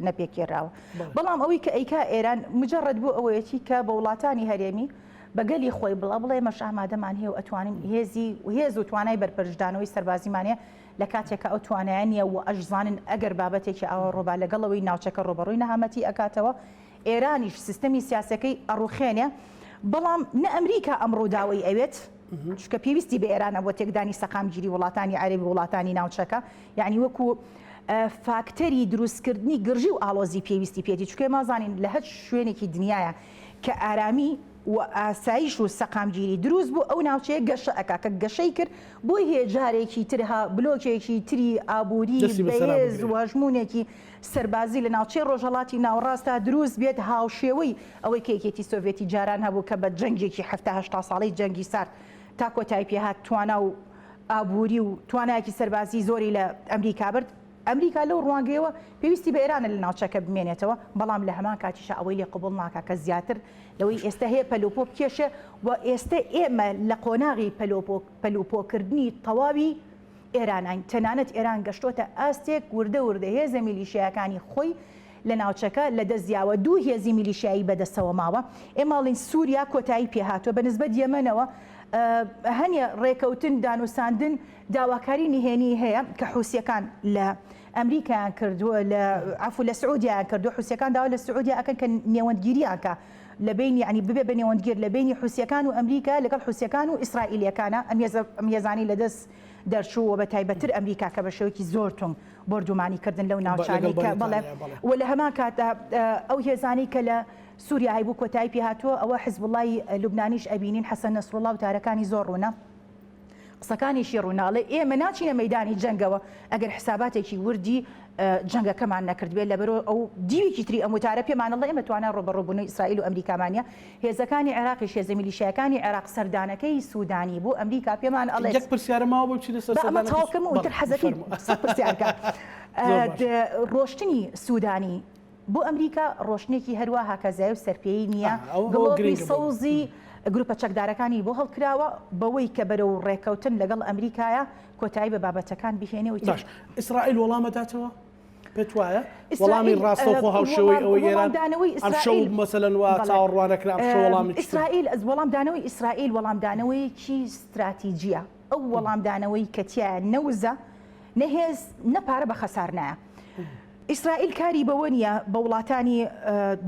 نەپێکێراوە. بەڵام ئەوەی کە ئەیکا ئێران مجەڕەد بۆ ئەوەیەتی کە بە وڵاتانی هەرێمی بە گەلی خۆی بڵێ بڵێ ئێمەش ئامادەمان هەیە و ئەتوانین هێزی هێز و توانای بەرپەرچدانەوەی سەربازیمان هەیە لە کاتێکا ئەو توانایە نییە و ئەشزانن ئەگەر بابەتێکی ئاوا ڕۆبا لەگەڵ ئەوەی ناوچەکە ڕۆبەڕووی نەهامەتی ئەکاتەوە ئێرانیش سیستەمی سیاسەکەی ئەڕوخێنێ بەڵام نە ئەمریکا ئەم ڕووداوەی ئەوێت. چونکە پێویستی بە ئێرانە بۆ تێکدانی سەقامگیری وڵاتانی عەرەبی وڵاتانی ناوچەکە یعنی وەکو فاکتەری دروستکردنی گرژی و ئاڵۆزی پێویستی پێتی چونکە ئێمە زانین لە هەر شوێنێکی دنیاە کە ئارامی و ئاسایش و سەقامگیری دروست بوو ئەو ناوچەیە گەشە ئەکا کە گەشەی کرد بۆی هەیە جارێکی تر ها بلۆکێکی تری ئابووری دەستی بەسەرا بەهێز بگرێ. و هەژموونێکی سەربازی لە ناوچەی ڕۆژهەڵاتی ناوەڕاستا دروست بێت هاوشێوەی ئەوەی کە یەکێتی سۆڤێتی جاران هەبوو کە بە جەنگێکی حەفتا هەشتا ساڵەی جەنگی سارد تا کۆتایی پێهات توانا و ئابووری و توانایەکی سەربازی زۆری لە ئەمریکا برد. ئەمریکا لەو ڕوانگەیەوە پێویستی بە ئێرانە لە ناوچەکە بمێنێتەوە، بەڵام لە هەمان کاتیشا ئەوەی لێ قبوڵ ناکا کە زیاتر لەوەی ئێستە هەیە پەلوپۆ بکێشێ و ئێستە ئێمە لە قۆناغی پەلوپۆکردنی تەواوی ئێراناین، تەنانەت ئێران گەشتۆتە ئاستێک وردە وردە هێزە میلیشیایەکانی خۆی لە ناوچەکە لە دەست یاوە، دوو هێزی میلیشیایی بەدەستەوە ماوە، ئێمە ئەڵێین سوریا کۆتایی پێهاتووە، بە نسبەت یەمەنەوە هەنێ ڕێکەوتن، دانوساندن، داواکاری نهێنی هەیە کە حوسیەکان لە ئەمریکایان کردووە لە عەفو لە سعودیایان کردووە حوسیەکان داوا لە سعودیا ئەکەن کە نێوەندگیریان کە لە بینی یعنی ببێ بە نێوەندگیر لە بینی حوسیەکان و ئەمریکا لەگەڵ حوسیەکان و ئیسرائیلیەکانە ئەم هێزە ئەم هێزانەی لەدەست دەرچوو و بە تایبەتتر ئەمریکا کە بە شێوەیەکی زۆر توند بۆردومانی کردن لەو ناوچانەی کە بەڵێ و لە هەمان کاتدا ئەو هێزانەی کە لە سوریا هەیبوو کۆتایی پێهاتووە ئەوە حزبوڵای لوبنانیش ئەبینین حەسەن نەسروڵا و تارەکانی زۆر ڕوونە قسەکانیشی ڕوونە ئەڵێ ئێمە ناچینە مەیدانی جەنگەوە ئەگەر حساباتێکی وردی جەنگەکەمان نەکردبێت لەبەرۆ ئەو دیوێکی تری ئەم وتارە پێمان ئەڵێ ئێمە توانای ڕووبەڕووبوونەوەی ئیسرائیل و ئەمریکامان نییە هێزەکانی عێراقیش هێزە میلیشیاکانی عێراق سەردانەکەی سوودانی بۆ ئەمریکا پێمان ئەڵێت یەک پرسیارە ماوە بۆ بچینە سەر با ئەمە سەردانەکەی تەواو بکەم و بەڵێ ئیتر حەزەکەی فەرموو. سەد پرسیار کە زۆر باشە. ڕۆشتنی سوودانی بۆ ئەمریکا ڕۆشتنێکی هەروا هاکەزای و سەرپێیی نییە، ئەها، ئەوە ئەوە گڵۆپی گرنگە بۆ من. سەوزی گروپە چەکدارەکانی بۆ هەڵکراوە، بەوەی کە بەرەو ڕێککەوتن لەگەڵ ئەمریکایە کۆتایی بە بابەتەکان بهێنێ و ئیتر. باش، ئیسرائیل وەڵام ئەداتەوە؟ پێت وایە وەڵامی ئیسرائیل ڕاستەوخۆ هاوشێوەی وەڵام ئەوەی ئێران وەڵامدانەوەی ئەمشەو ئیسرائیل مەسەلەن وا بەڵێ چاوەڕوانەکرا ئەمشەو وەڵامی چ ئیسرائیل وەڵامدانەوەی ئیسرائیل وەڵامدانەوەیەکی ستراتیجییە، ئەو وەڵامدانەوەی کە تیایە نە وزە، نە هێز، نە پارە بە خەسار نایە. ئیسرائیل کاری بەوە نییە بە وڵاتانی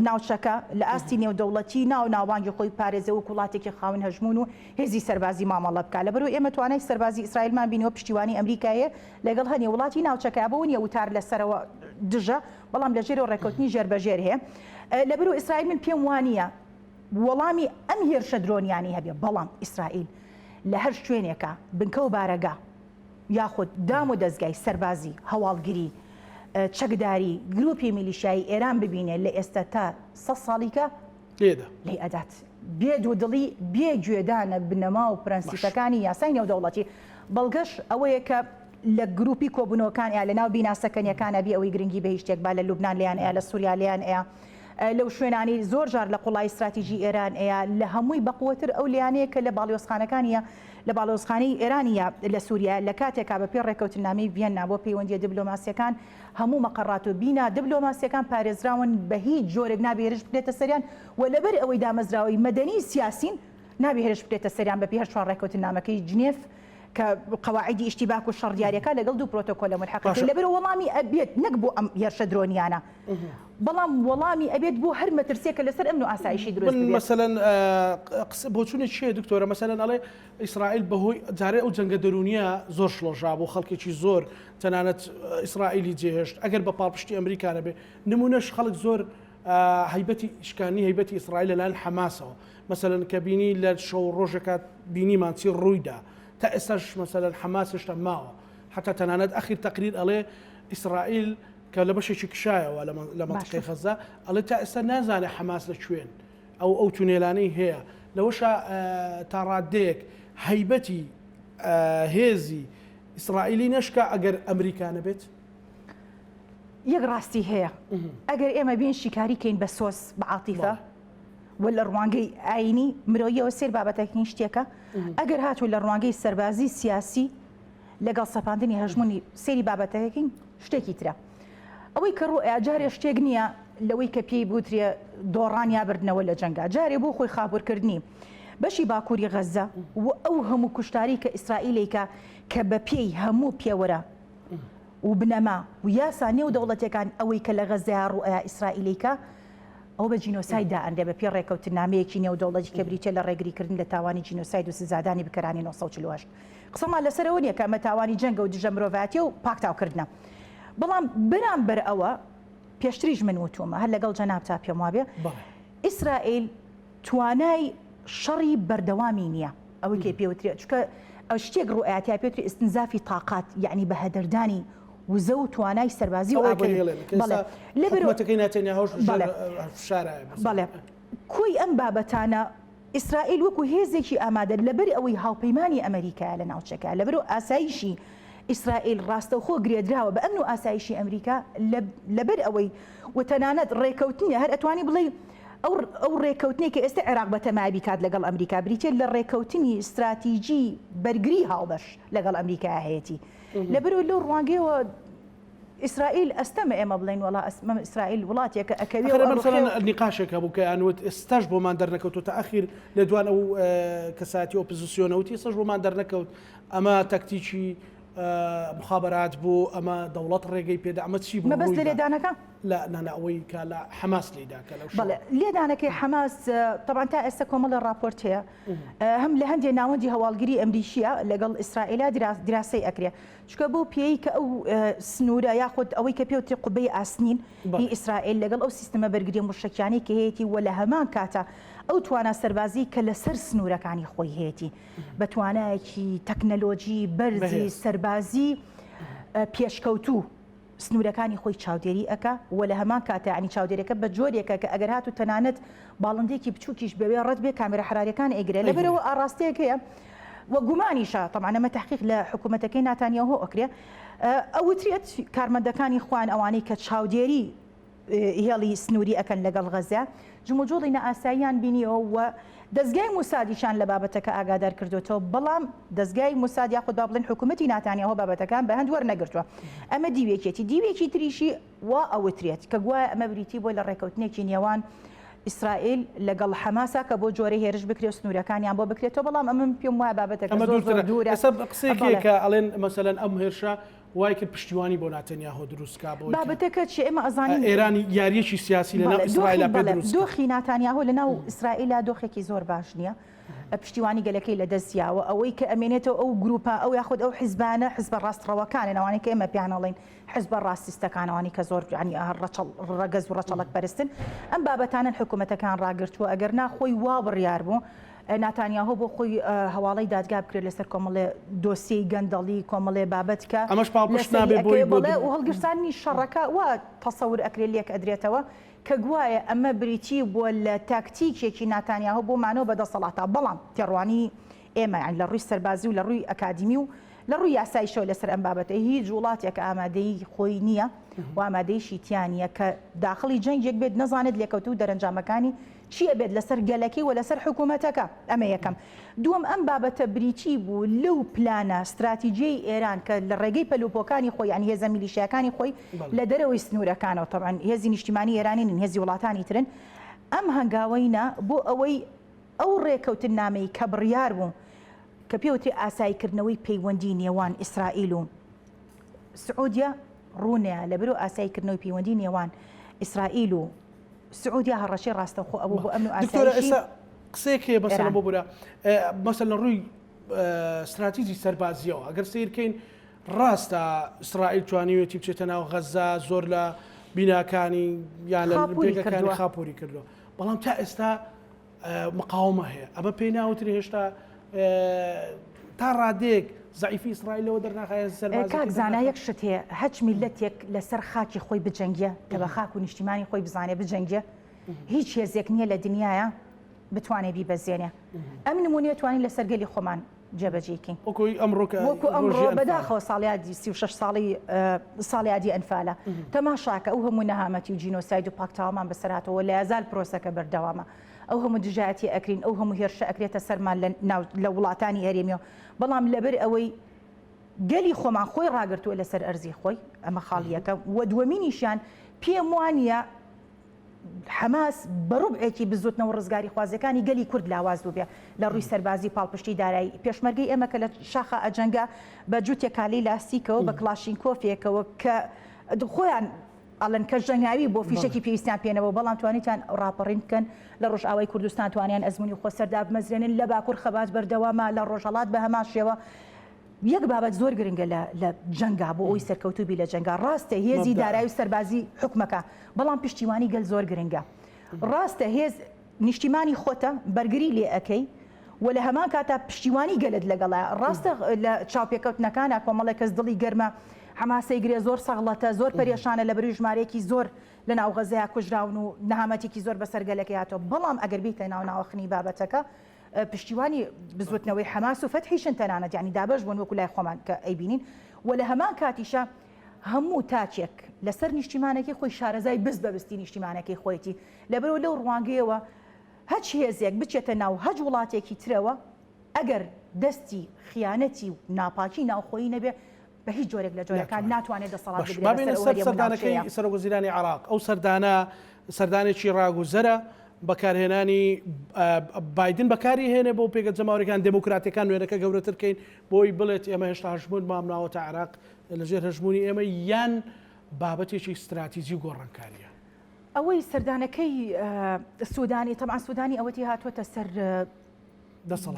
ناوچەکە لە ئاستی نێودەوڵەتی ناو ناوبانگی خۆی بپارێزێ وەک وڵاتێکی خاوەن هەژموون و هێزی سەربازی مامەڵە بکا لەبەرئەوەی ئێمە توانای سەربازی ئیسرائیلمان بینیوە پشتیوانی ئەمریکایە لەگەڵ هەنێ وڵاتی ناوچەکە بەوە نییە وتار لەسەرەوە دژە بەڵام لە ژێرەوە ڕێککەوتنی ژێربەژێر هەیە لەبەرئەوە ئیسرائیل من پێم وانییە وەڵامی ئەم هێرشە درۆنیانەی هەبێ بەڵام ئیسرائیل لە هەر شوێنێکا بنکە و بارەگا یاخود دام و دەزگای سەربازی، هەواڵگری، چەکداری، گروپی میلیشیایی ئێران ببینێ لە ئێستا تا سەد ساڵیکە لێدا. لێی ئەدات. بێ دوودڵی، بێ گوێدانە بنەما و باش. پرەنسیپەکانی یاسای نێودەوڵەتی. بەڵگەش ئەوەیە کە لە گروپی کۆبوونەوەکان یا لە ناو بینا سەکەنیەکانا بێ ئەوەی گرنگی بە هیچ شتێک با لە لوبنان لێیان ئەیا، لە سوریا لێیان ئەیا، لەو شوێنانەی زۆر جار لە قوڵایی ستراتیژی ئێران ئەیا، لە هەمووی بەقوەتر ئەو لێیانەیە کە لە باڵیۆزخانەکانیە لە باڵیۆزخانەی ئێرانییە لە سووریا، لە کاتێکا بە پێی ڕێککەوتننامەی ڤیەننا بۆ پەیوەندییە دبلۆماسییەکان هەموو مەقەڕات و بینا دبلۆماسییەکان پارێزراون بە هیچ جۆرێک نابێ هێرش بکرێتە سەریان و لەبەر ئەوەی دامەزراوەی مەدەنی سیاسین نابێ هێرش بکرێتە سەریان بە پێی هەر چوار ڕێککەوتننامەکەی جنێف کە قەواعیدی ئیشتیباک و شەڕ دیاریەکا لەگەڵ دوو پرۆتۆکۆلە مولحەقەکەی باشە. لەبەر وەڵامی ئەبێت نەک بۆ ئەم هێرشە درۆنیانە بەڵام وەڵامی ئەبێت بۆ هەر مەترسیەک کە لەسەر ئەمن و ئاسایشی دروست من ببێت. مەسەلەن قسە بۆچوونێکی هەیە دکتۆرە مەسەلەن ئەڵێ ئیسرائیل بەهۆی جارێ ئەو جەنگە دەروونیە زۆر شڵەژا بوو خەڵکێکی زۆر تەنانەت ئیسرائیلی جێهێشت ئەگەر بە پاڵپشتی ئەمریکا نەبێ نمونەش خەڵک زۆر هەیبەتی شکانی هەیبەتی ئیسرائیل لەلایەن حەماسەوە مەسەلەن کە بینی لە شەو ڕۆژێکا بینیمان چی ڕوویدا تا ئێستاش مەسەلەن حەماس هێشتا ماوە حتا تەنانەت ئەخیر تەقریر ئەڵێ ئیسرائیل کە لە بەشێکی کشایەوە لە مەنتیقەی غەزە ئەڵێ تا ئێستا نازانێ حەماس لە کوێن ئەو ئەو تونێلانەی هەیە لەوەشا تا ڕادەیەک هەیبەتی هێزی ئیسرائیلی نەشکا ئەگەر ئەمریکا نەبێت. یەک ڕاستی هەیە ئەگەر ئێمە بین شیکاری کەین بە سۆز بە عاتیفە و لە ڕوانگەی ئاینی مرۆیەوە سێر بابەتەکەین شتێکە ئەگەر هاتوو لە ڕوانگەی سەربازی سیاسی لەگەڵ سەپاندنی هەژموونی سەیری بابەتەکەکەین شتێکی ترە. ئەوەی کە ڕووئەیا جارێ شتێک نییە لەوەی کە پێی بوترێ دۆڕان یا بردنەوە لە جەنگا، جارێ بۆ خۆی خاپورکردنی بەشی باکووری غەززە و ئەو هەموو کوشتاری کە ئیسرائیل ئەیکا کە بە پێی هەموو پێوەرە و بنەما و یاسا نێودەوڵەتیەکان ئەوەی کە لە غەززەیا ڕووئەیا ئیسرائیل ئەیکا. ئەوە بە جینۆساید دائەنرێ بە پێی ڕێکەوتننامەیەکی نێودەوڵەتی کە بریتیە لە ڕێگریکردن لە تاوانی جینۆساید و سزادانی بکەرانی 948. قسەمان لەسەر ئەوە نیە کە ئەمە تاوانی جەنگە و دژە مرۆڤایەتیە و پاکتاوکردنە. بەڵام بەرامبەر ئەوە پێشتریش من وتومە هەر لەگەڵ جەنابتا پێم وابێ ئیسرائیل توانای شەڕی بەردەوامی نییە ئەوەی کە پێوترێت چونکە شتێک ڕوئەیات یا پێوترێ استنزافی طاقات یعنی بە هەدەردانی وزە و توانای سەربازی و ئابووری بەڵێ لەبەر حکومەتەکەی ناتەنیاهۆش بەڵێ بەڵێ کۆی ئەم بابەتانە ئیسرائیل وەکو هێزێکی ئامادە لەبەر ئەوەی هاوپەیمانی ئەمریکایە لە ناوچەکە لەبەر ئاسایشی ئیسرائیل ڕاستەوخۆ گرێدراوە بە ئەمن و ئاسایشی ئەمریکا لەبەر ئەوەی و تەنانەت ڕێکەوتنی هەر ئەتوانی بڵێی ئەو ئەو ڕێکەوتنەی کە ئێستا عێراق بەتەمایە بیکات لەگەڵ ئەمریکا بریتیە لە ڕێکەوتنی ستراتیجی بەرگری هاوبەش لەگەڵ ئەمریکا هەیەتی لەبەرئەوەی لەو ڕوانگەیەوە ئیسرائیل ئەستەمە ئێمە بڵێین وەڵا ئەستەمە ئیسرائیل وڵاتێکە ئەکەوێ و ئەڕوخێ و. نیقاشێک هەبوو کە ئەیان وت ئێستاش بۆمان دەرنەکەوتووە تا ئەخیر لێدوان ئەو کەسایەتی ئۆپزسیۆنە وتی ئێستاش بۆمان دەرنەکەوت ئەمە تەکتیکی مخابرات بوو ئەمە دەوڵەت ڕێگەی پێدا ئەمە چی بوو مەبەست لە لێدانەکە؟ لە نا نا ئەوەی کە لە حەماس لێیدا کە لەو شەوە. بەڵێ لێدانەکەی حەماس تەبعەن تا ئێستا کۆمەڵێ ڕاپۆرت هەیە هەم لە هەندێ ناوەندی هەواڵگری ئەمریکییە لەگەڵ ئیسرائیلا دیراسەی ئەکرێ چونکە بەو پێیەی کە ئەو سنوورە یاخود ئەوەی کە پێوترێ قوبەی ئاسنین هی ئیسرائیل لەگەڵ ئەو سیستمە بەرگریە موشەکیانەی کە هەیەتی و لە هەمان کاتا ئەو توانا سەربازیی کە لەسەر سنوورەکانی خۆی هەیەتی بە توانایەکی تەکنەلۆجی بەرزی سەربازی پێشکەوتوو سنوورەکانی خۆی چاودێری ئەکا و لە هەمان کاتا یانی چاودێریەکە بە جۆرێکە کە ئەگەر هاتوو تەنانەت باڵندەیەکی بچووکیش بەوێ ڕەت بێ کامێرا حەراریەکان ئەیگرێ لەبەرئەوە ئاڕاستەیەک هەیە و گومانیشە تەبعەن ئەمە تەحقیق لە حکوومەتەکەی ناتانیاهۆ ئەکرێ ئەوترێت کارمەندەکانی خۆیان ئەوانەی کە چاودێری هێڵی سنووری ئەکەن لەگەڵ غەزە، جموجوڵی نائاساییان بینیوە و دەزگای موسادیشیان لە بابەتەکە ئاگادار کردۆتەوە، بەڵام دەزگای موساد یاخود با بڵێین حکوومەتی ناتانیاهۆ بابەتەکان بە هەند وەرنەگرتووە. ئەمە دیوێکیەتی. دیوێکی تریشی وا ئەوترێت کە گوایە ئەمە بریتی بووە لە ڕێکەوتنێکی نێوان ئیسرائیل لەگەڵ حەماسا کە بۆ جۆرە هێرش بکرێ و سنوورەکانیان بۆ بکرێتەوە، بەڵام ئەمە من پێم وایە بابەتەکە زۆر زۆر دوورە. ئێستا قسەیەک هەیە کە ئەڵێن مەسەلەن ئەم هێرشە وای کرد پشتیوانی بۆ ناتەنیاهۆ دروست کا بۆی کە بابەتەکە چیە ئێمە ئەزانین ئێران یاریەکی سیاسی لە ناو ئیسرائیلا پێ دروست کرد. دۆخی ناتانیاهۆ لە ناو ئیسرائیلا دۆخێکی زۆر باش نییە پشتیوانی گەلەکەی لە دەست یاوە ئەوەی کە ئەمێنێتەوە ئەو گروپە ئەو یاخود ئەو حزبانە حزبە ڕاستڕەوەکانن ئەوانەی کە ئێمە پێیان ئەڵێین حزبە ڕاستیستەکان ئەوانەی کە زۆر یانی ڕەچەڵ ڕەگەز و ڕەچەڵەک پەرستن ئەم بابەتانەن حکوومەتەکان ڕاگرتووە ئەگەر نا خۆی وا بڕیار بوو ناتانیاهۆ بۆ خۆی هەواڵەی دادگا بکرێت لەسەر کۆمەڵێ دۆسیەی گەندەڵی کۆمەڵێ بابەت کە ئەمەش پاڵپشت نابێ بۆی بۆ بەڵێ و هەڵگیرساندنی شەڕەکە وا تەسەور ئەکرێت لێک ئەدرێتەوە کە گوایە ئەمە بریتی بووە لە تاکتیکێکی ناتانیاهۆ بۆ مانەوە بە دەسەڵاتا بەڵام تێڕوانی ئێمە یانی لە ڕووی سەربازی و لە ڕووی ئەکادیمی و لە ڕووی یاساییشەوە لەسەر ئەم بابەتە هیچ وڵاتێک ئامادەیی خۆی نییە و ئامادەیشی تیا نییە کە داخڵی جەنگێک بێت نەزانێت لێکەوتە و دەرەنجامەکانی چی ئەبێت لەسەر گەلەکەی و لەسەر حکومەتەکە ئەمە یەکەم. دووەم ئەم بابەتە بریتی بوو لەو پلانە ستراتیجیەی ئێران کە لە ڕێگەی پەلوپۆکانی خۆی یانی هێزە میلیشیاکانی خۆی لە دەرەوەی سنوورەکانەوە تەبعەن هێزی نیشتیمانی ئێرانی نین هێزی وڵاتانی ترن ئەم هەنگاوەی نا بۆ ئەوەی ئەو ڕێکەوتننامەی کە بڕیار بوو کە پێوترێ ئاساییکردنەوەی پەیوەندی نێوان ئیسرائیل و سعودیە ڕوونەیە لەبەرو ئاساییکردنەوەی پەیوەندی نێوان ئیسرائیل و سعودیا هەڕەشەی ڕاستەوخۆ ئەبوو بۆ ئەمن و دکتۆرە ئێستا قسەیەک هەیە مەسەلەن بۆ بورە مەسەلەن لە ڕووی ستراتیجی سەربازیەوە ئەگەر سیرکەین ڕاستە ئیسرائیل توانیوێتی بچێتە ناو غەزە زۆر لە بیناکانی یان لە پێگەکانی خاپوری کردووە بەڵام تا ئێستا مقاومە هەیە ئەمە پێی ناوترێ هێشتا تا ڕادەیەک زەعیفی ئیسرائیل لەوە دەرناخایە سەربازی کاک زانا یەک شت هەیە هەچ میلەتێک لەسەر خاکی خۆی بجەنگێ کە بە خاک و نیشتیمانی خۆی بزانێ بجەنگێ هیچ هێزێک نییە لە دنیاە بتوانێ بیبەزێنێ ئەم نمونەیە توانین لەسەر گەلی خۆمان جێبەجێی کەین. وەکو ئەمڕۆ کە وەکو ئەمڕۆ بەداخەوە ساڵیادی 36 ساڵی ساڵیادی ئەنفالە تەماشاکە ئەو هەموو نەهامەتی و جینۆساید و پاکتاومان بەسەر هاتەوە لە یازال پرۆسەکە بەردەوامە ئەو هەموو دژایەتی ئەکرین ئەو هەموو هێرشە ئەکرێتە سەرمان لە ناو لە وڵاتانی هەرێمیەوە بەڵام لەبەر ئەوەی گەلی خۆمان خۆی ڕاگرتووە لەسەر ئەرزی خۆی ئەمە خاڵی یەکەم و دووەمینیشیان پێم وانە حەماس بە ڕوبعێکی بزوتنەوە ڕزگاریخوازیەکانی گەلی کورد لاواز بووبێ لە ڕووی سەربازی و پاڵپشتی دارایی. پێشمەرگەی ئێمە کە لە شاخا ئەجەنگا بە جوتێک کالەی لاستیکەوە بە کڵاشینکۆفێکەوە کە خۆیان. ئەڵێن کە ژەنگاوی بۆ فیشەکی پێویستیان پێ نەبوو، بەڵام توانیتان ڕاپەڕین بکەن، لە ڕۆژئاوای کوردستان توانیان ئەزموونی خۆسەر دابمەزرێنن، لە باکوور خەبات بەردەوامە، لە ڕۆژهەڵات بە هەمان شێوە. یەک بابەت زۆر گرنگە لە لە جەنگا بۆ ئەوەی سەرکەوتوو بی لە جەنگا، ڕاستە هێزی دارایی و سەربازی حوکمەکە، بەڵام پشتیوانی گەل زۆر گرنگە. ڕاستە هێز نیشتیمانی خۆتە بەرگری لێ ئەکەی و لە هەمان کاتا پشتیوانی گەلت لەگەڵە. ڕاستە لە چاوپێکەوتنەکانا کۆمەڵێک کەس دڵی گەرمە، حەماسەی گرێ زۆر سەغڵەتە، زۆر پەرێشانە لەبەروی ژمارەیەکی زۆر لە ناو غەزەیا کوژراون و نەهامەتێکی زۆر بەسەر گەلەکەی هاتووە، بەڵام ئەگەر بێیتە ناو ناوەخنی بابەتەکە پشتیوانی بزوتنەوەی حەماس و فەتحیشن تەنانەت یانی دابەش بوون وەکو لای خۆمان کە ئەیبینین و لە هەمان کاتیشا هەموو تاکێک لەسەر نیشتیمانەکەی خۆی شارەزای بست بە بستی نیشتیمانەکەی خۆیەتی لەبەرئەوە لەو ڕوانگەیەوە هەچ هێزێک بچێتە ناو هەچ وڵاتێکی ترەوە ئەگەر دەستی خیانەتی و ناپاکی ناوخۆیی نەبێ بە هیچ جۆرێک لە جۆرەکان ناتوانێت دەسەڵات باش بگرێ با بێینە بەسەر ئەو سەر هەرێم و سەردانەکەی ناوچەیە. سەرۆک وەزیرانی عێراق ئەو سەردانە سەردانێکی ڕاگوزەرە بەکارهێنانی بایدن بەکاری هێنێ بۆ پێگە جەماوەریەکان دێموکراتەکان نوێنەکە گەورەتر کەین بۆی بڵێت ئێمە هێشتا هەژموون مامناوەتە عێراق لەژێر هەژموونی ئێمە یان بابەتێکی ستراتیجی و گۆڕانکاریە. ئەوەی سەردانەکەی سودانی تەبعەن سودانی ئەوەتی هاتووەتە سەر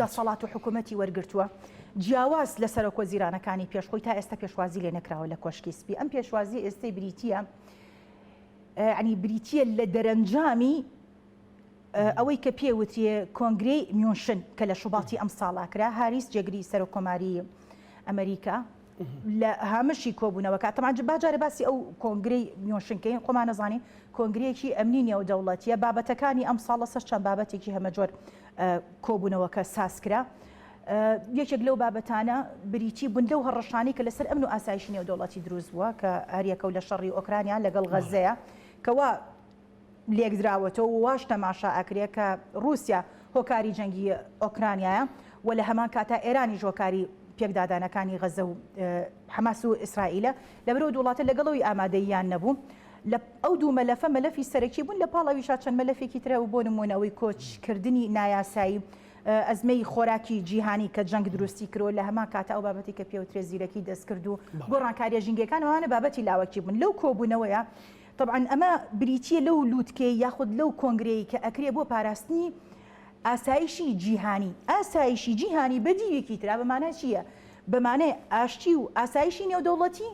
دەسەڵات و حکوومەتی وەرگرتووە جیاواز لە سەرۆک وەزیرانەکانی پێش خۆی تا ئێستا پێشوازی لێ نەکراوە لە کۆشکی سپی ئەم پێشوازی ئێستەی بریتییە ینی بریتییە لە دەرەنجامی ئەوەی کە پێ وترێ کۆنگرەی میونشن کە لە شوباتی ئەم ساڵا کرا هاریس جێگری سەرۆک کۆماری ئەمریکا لە هامشی کۆبوونەوەکە تەبعەن با جارێ باسی ئەو کۆنگرەی میونشن کەین خۆمان ئەزانین کۆنگرەیەکی ئەمنی نێودەوڵەتیە بابەتەکانی ئەم ساڵ لەسەر چەند بابەتێکی هەمەجۆر کۆبوونەوەکە ساز کرا یەکێک لەو بابەتانە بریتی بوون لەو هەڕەشانەی کە لەسەر ئەمن و ئاسایشی نێودەوڵەتی دروست بووە کە هەریەکە و لە شەڕی ئۆکرانیا لەگەڵ غەزەیە کەوا لێکدراوەتەوە و واش تەماشا ئەکرێ کە ڕووسیا هۆکاری جەنگی ئۆکرانیایە و لە هەمان کاتا ئێرانیش هۆکاری پێکدادانەکانی غەزە و حەماس و ئیسرائیلە، لەبەرئەو دوو وڵاتە لەگەڵ ئەوی ئامادەییان نەبوو لە ئەو دوو مەلەفە مەلەفی سەرەکی بوون، لە پاڵ ئەویشا چەند مەلەفێکی تر هەبوو بۆ نموونە ئەوەی کۆچکردنی نایاسایی، ئەزمەی خۆراکی جیهانی کە جەنگ دروستی کردووە، لە هەمان کاتا ئەو بابەتی کە پێوترێ زیرەکی دەستکرد و گۆڕانکارییە ژینگەیەکان ئەوانە بابەتی لاوەکی بوون لەو کۆبوونەوەیە. تەبعەن ئەمە بریتییە لەو لوتکەی یاخود لەو کۆنگرەی کە ئەکرێ بۆ پاراستنی ئاسایشی جیهانی. ئاسایشی جیهانی بە دیوێکی ترا بە مانای چییە؟ بە مانای ئاشتی و ئاسایشی نێودەوڵەتی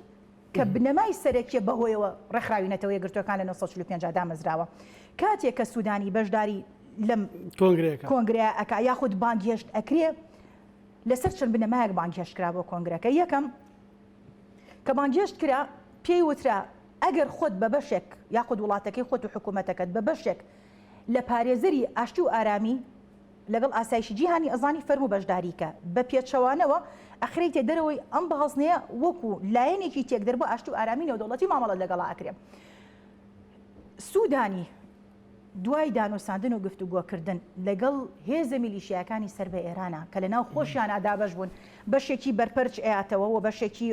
کە بنەمای سەرەکیە بەهۆیەوە ڕێکخراوی نەتەوە یەکگرتووەکان لە 1945 دامەزراوە. کاتێک کە سودانی بەشداری لەم کۆنگرەیە ئەکا یاخود بانگهێشت ئەکرێ لەسەر چەند بنەمایەک بانگهێشت کرا بۆ کۆنگرەکە. یەکەم، کە بانگهێشت کرا پێی وترا ئەگەر خۆت بە بەشێک یاخود وڵاتەکەی خۆت و حکوومەتەکەت بە بەشێک لە پارێزەری ئاشتی و ئارامی لەگەڵ ئاسایشی جیهانی ئەزانی فەرموو بەشداری کە، بە پێچەوانەوە ئەخرێیتە دەرەوەی ئەم بازنەیە وەکوو لایەنێکی تێکدەر بۆ ئاشتی و ئارامی نێودەوڵەتی مامەڵەت لەگەڵا ئەکرێ. سوودانی دوای دانوساندن و گفتوگۆکردن لەگەڵ هێزە میلیشیاکانی سەر بە ئێرانە کە لەناو خۆشیانا دابەش بوون بەشێکی بەرپەرچ ئەیاتەوە و بەشێکی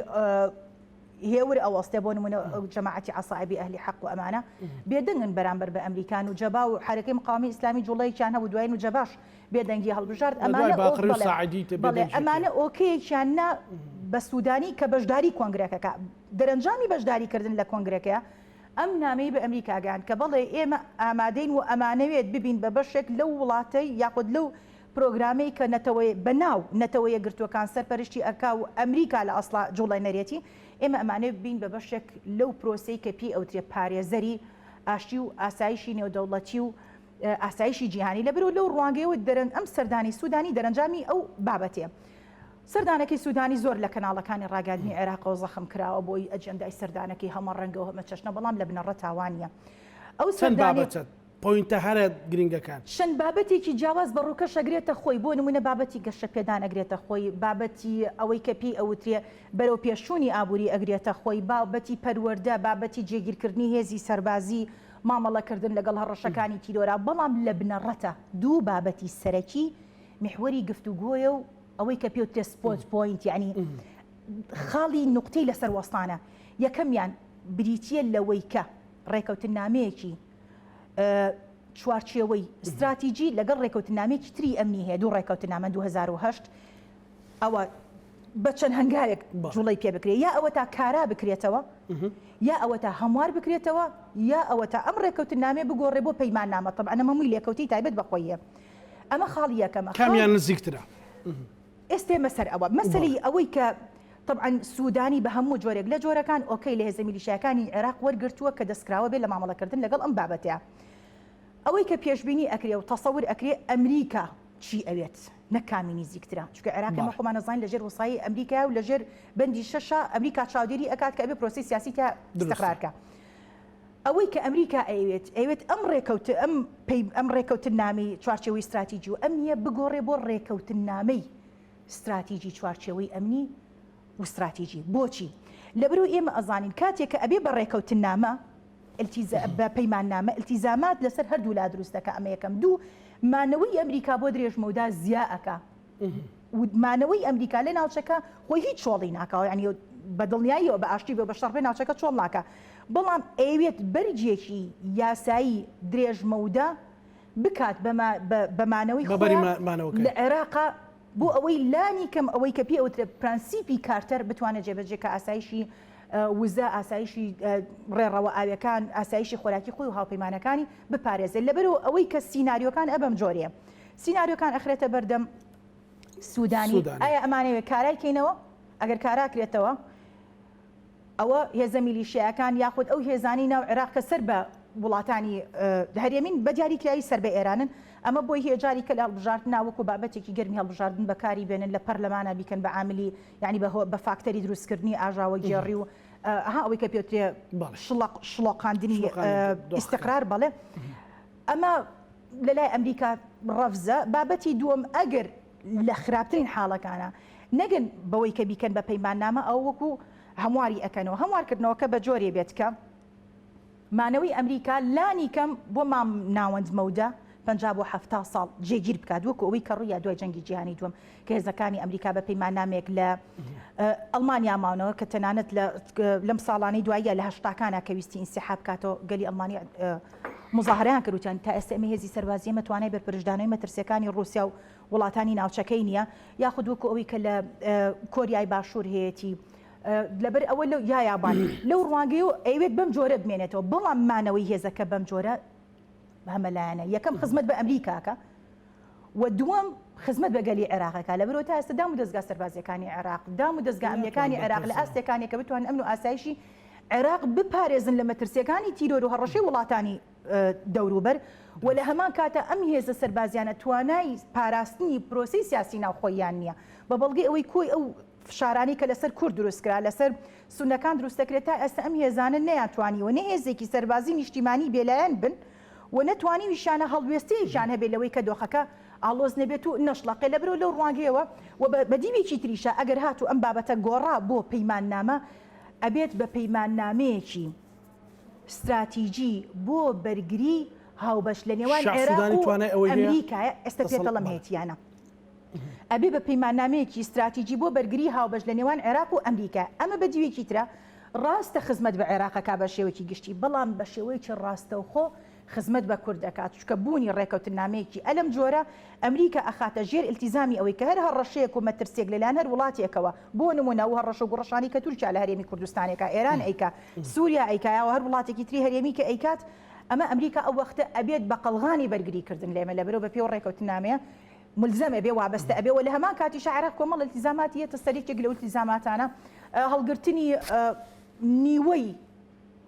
هێور ئەوەستێ بۆ نمونە جەماعەتی عەسائیبی ئەهلی حەق و ئەمانە بێدەنگن بەرامبەر بە ئەمریکان و جەبا و حەرەکەی مقاومەی ئیسلامی جوڵەیەکیان هەبوو دوای نوجەباش بێدەنگی هەڵبژارد ئەمانە بەڵێ ئەمانە ئۆکەیەکیان نا بە سوودانی کە بەشداری کۆنگرەکەکە دەرەنجامی بەشداریکردن لە کۆنگرەکەیە ئەم نامەی بە ئەمریکا گەیاند کە بەڵێ ئێمە ئامادەین و ئەمانەوێت ببین بە بەشێک لەو وڵاتەی یاخود لەو پرۆگرامەی کە نەتەوە بە ناو نەتەوە یەکگرتووەکان سەرپەرشتی ئەکا و ئەمریکا لە ئەسڵا جوڵێنەرێتی، ئێمە ئەمانەوێت ببین بە بەشێک لەو پرۆسەی کە پێی ئەوترێ پارێزەری ئاشتی و ئاسایشی نێودەوڵەتی و ئاسایشی جیهانی لەبەرئەوە لەو ڕوانگەیەوە دەرەن ئەم سەردانی سودانی دەرەنجامی ئەو بابەتەیە. سەردانەکەی سودانی زۆر لە کەناڵەکانی ڕاگەیاندنی عێراقەوە زەخم کراوە بۆی ئەجێندای سەردانەکەی هەمە ڕەنگە و هەمە چەشنە بەڵام لە بنەڕەتا وانییە. ئەو چەند سەردانەی. بابەتە point ە هەرە گرنگەکان. چەند بابەتێکی جیاواز بە ڕووکەش ئەگرێتە خۆی، بۆ نموونە بابەتی گەشەپێدان ئەگرێتە خۆی، بابەتی ئەوەی کە پێی ئەوترێ بەرەوپێشچوونی ئابووری ئەگرێتە خۆی، بابەتی پەروەردە، بابەتی جێگیرکردنی هێزی سەربازی، مامەڵەکردن لەگەڵ هەڕەشەکانی تیرۆرا، بەڵام لە بنەڕەتا دوو بابەتی سەرەکی میحوەری گفتوگۆیە و ئەوەی کە پێوترێ spot point یەعنی خاڵی نوقتەی لەسەر وەستانە، یەکەمیان بریتییە لەوەی کە ڕێکەوتننامەیەکی چوارچێوەی ستراتیجی لەگەڵ ڕێکەوتننامەیەکی تری ئەمنی هەیە، دوو ڕێکەوتننامە 2008 ئەوە. بە چەند هەنگاوێک جوڵەی پێ بکرێت یا ئەوە تا کارا بکرێتەوە یا ئەوە تا هەموار بکرێتەوە یا ئەوە تا ئەم ڕێکەوتنامێ بگۆڕێ بۆ پەیماننامە تەبعەن ئەمە هەمووی لێکەوتەی تایبەت بە خۆیە ئەمە خاڵی یەکەمە کامیان نزیکترە؟ ئێستێمە سەر ئەوە مەسەلەی ئەوەی کە تەبعەن سودانی بە هەموو جۆرێک لە جۆرەکان ئۆکەی لە هێزە میلیشیاکانی عێراق وەرگرتووە کە دەستکراوە بێت لە مامەڵەکردن لەگەڵ ئەم بابەتەیا. ئەوەی کە پێشبینی ئەکرێ و تەسەور ئەکرێ ئەمریکا چی ئەوێت نەک کامی نیزیکترە چونکە عێراق ئێمە خۆمان ئەزانین لەژێر وسایی ئەمریکایە و لەژێر بەندی شەشە ئەمریکا چاودێری ئەکات کە ئەبێ پرۆسەی سیاسی تیا ئیستقرار کە. ئەوەی کە ئەمریکا ئەیەوێت ئەیەوێت ئەم ڕێکەوت ئەم پەی ئەم ڕێکەوتننامەی چوارچێوەی ستراتیجی و ئەمنییە بگۆڕێ بۆ ڕێکەوتننامەی ستراتیجی چوارچێوەی ئەمنی و ستراتیجی. بۆچی؟ لەبەرئەوەی ئێمە ئەزانین کاتێک کە ئەبێ بە ڕێکەوتننامە التیزا بە پەیماننامە التیزامات لەسەر هەردوو لا دروست دەکا ئەمە یەکەم. دوو مانەوەی ئەمریکا بۆ درێژمەودا زیا ئەکا. و مانەوەی ئەمریکا لە ناوچەکە خۆی هیچ چۆڵی ناکا یانی بە دڵنیاییەوە بە ئاشتی بێ و بە شەڕ بێ ناوچەکە چۆڵ ناکا بەڵام ئەیەوێت بەرگێکی یاسایی درێژمەودا بکات بە مانەوەی خۆیان لە عێراقا بۆ ئەوەی لانی کەم ئەوەی کە پێی ئەوترێ پرەنسیپی کارتەر بتوانێت جێبەجێ کە ئاسایشی وزە، ئاسایشی ڕێڕەوە ئاویەکان، ئاسایشی خۆراکی خۆی و هاوپەیمانەکانی بپارێزێت. لەبەرئەوە ئەوەی کە سیناریۆکان ئە بەم جۆرەیە. سیناریۆکان ئەخرێتە بەردەم سودانی، ئایا ئەمانەوێت کارای کەینەوە؟ ئەگەر کارا کرێتەوە ئەوە هێزە میلیشیاکان یاخود ئەو هێزانەی ناو عێراق کە سەر بە وڵاتانی هەرێمین بە دیاریکراوی سەر بە ئێرانن ئەمە بۆی هەیە جاری کە لە هەڵبژاردنا وەکو بابەتێکی گەرمی هەڵبژاردن بەکاری بێنن لە پەرلەمانە بیکەن بە عاملی یعنی بە فاکتەری دروستکردنی ئاژاوەگێڕی و ئەها ئەوەی کە پێوترێ شڵق شڵۆقاندنی ئیستقرار بەڵێ ئەمە لەلای ئەمریکا ڕەفزە، بابەتی دووەم ئەگەر لە خراپترین حاڵەکانا نەگەن بەوەی کە بیکەن بە پەیماننامە ئەوە وەکو هەمواری ئەکەنەوە، هەموارکردنەوەکە بە جۆرێ بێت کە مانەوەی ئەمریکا لانی کەم بۆ مام ناوەند مەودا 50 بۆ 70 ساڵ جێگیر بکات وەکو ئەوەی کە ڕوویا دوای جەنگی جیهانی دووەم کە هێزەکانی ئەمریکا بە پەیماننامەیەک لە ئەڵمانیا ماونەوە کە تەنانەت لەم ساڵانەی دواییە لە هەشتاکانە کە ویستی ئینسیحاب بکاتەوە گەلی ئەڵمانی مزاهرەیان کرد وتیان تا ئێستا ئێمە هێزی سەربازی ئێمە توانای بەرپەرچدانەوەی مەترسیەکانی ڕووسیا و وڵاتانی ناوچەکەی نییە یاخود وەکو ئەوەی کە لە کۆریای باشوور هەیەتی لەبەر ئەوە لەو یا یابان لەو ڕوانگەی و ئەیوێت بەم جۆرە بمێنێتەوە بەڵام مانەوەی هێزەکە بەم جۆرە هەمەلایەنە یەکەم خزمەت بە ئەمریکاکە و دووەم خزمەت بە گەلی عێراق ئەکات، لەبەرئەوە تا ئێستا دام و دەزگا سەربازییەکانی عێراق، دام و دەزگا ئەمنییەکانی عێراق لە ئاستێکانە کە بتوانن ئەمن و ئاسایشی عێراق بپارێزن لە مەترسییەکانی تیرۆر و هەڕەشەی وڵاتانی دەوروبەر و لە هەمان کاتا ئەم هێزە سەربازیانە توانای پاراستنی پرۆسەی سیاسی ناوخۆییان نییە بە بەڵگەی ئەوەی کۆی ئەو فشارانەی کە لەسەر کورد دروست کرا لەسەر سوننەکان دروست دەکرێت تا ئێستا ئەم هێزانە نەیانتوانیوە نە هێزێکی سەربازی نیشتیمانی بێلایەن بن و نە توانیویشیانە هەڵوێستەیەکیان هەبێت لەوەی کە دۆخەکە ئاڵۆز نەبێت و نەشڵەقێ لەبەرئەوە لەو ڕوانگەیەوە و بە دیوێکی تریشا ئەگەر هاتوو ئەم بابەتە گۆڕا بۆ پەیماننامە ئەبێت بە پەیماننامەیەکی ستراتیجی بۆ بەرگری هاوبەش لە نێوان شا عێراق سودانی و توانای ئەوەی هەیە ئەمریکایە ئێستا دەسەڵ پێتەڵم بەڵێ. هەیەتیانە ئەبێ بە پەیماننامەیەکی ستراتیجی بۆ بەرگری هاوبەش لە نێوان عێراق و ئەمریکا ئەمە بە دیوێکی ترە ڕاستە خزمەت بە عێراق ئەکا بە شێوەیەکی گشتی، بەڵام بە شێوەیەکی ڕاستەوخۆ خزمەت بە کورد ئەکات، چونکە بوونی ڕێکەوتننامەیەکی ئەلەم جۆرە ئەمریکا ئەخاتە ژێر ئیلتیزامی ئەوەی کە هەر هەڕەشەیەک و مەترسیەک لەلایەن هەر وڵاتێکەوە بۆ نموونە ئەو هەڕەشە و گوڕەشانەی کە تورکیا لە هەرێمی کوردستان ئەیکا، ئێران ئەیکا، سوریا ئەیکا یاوە هەر وڵاتێکی تری هەرێمی کە ئەیکات، ئەمە ئەمریکا ئەو وەختە ئەبێت بە قەڵغانی بەرگری کردن لە ئێمە لەبەرئەوە بە پێی ئەو ڕێکەوتننامەیە مولزەم ئەبێ وابەستە ئەبێ و لە هەمان کاتیشا عێراق کۆمەڵ ئیلتیزاماتی یەتە سەر یەکێک لەو ئیلتیزاماتانە هەڵگرتنی نیوەی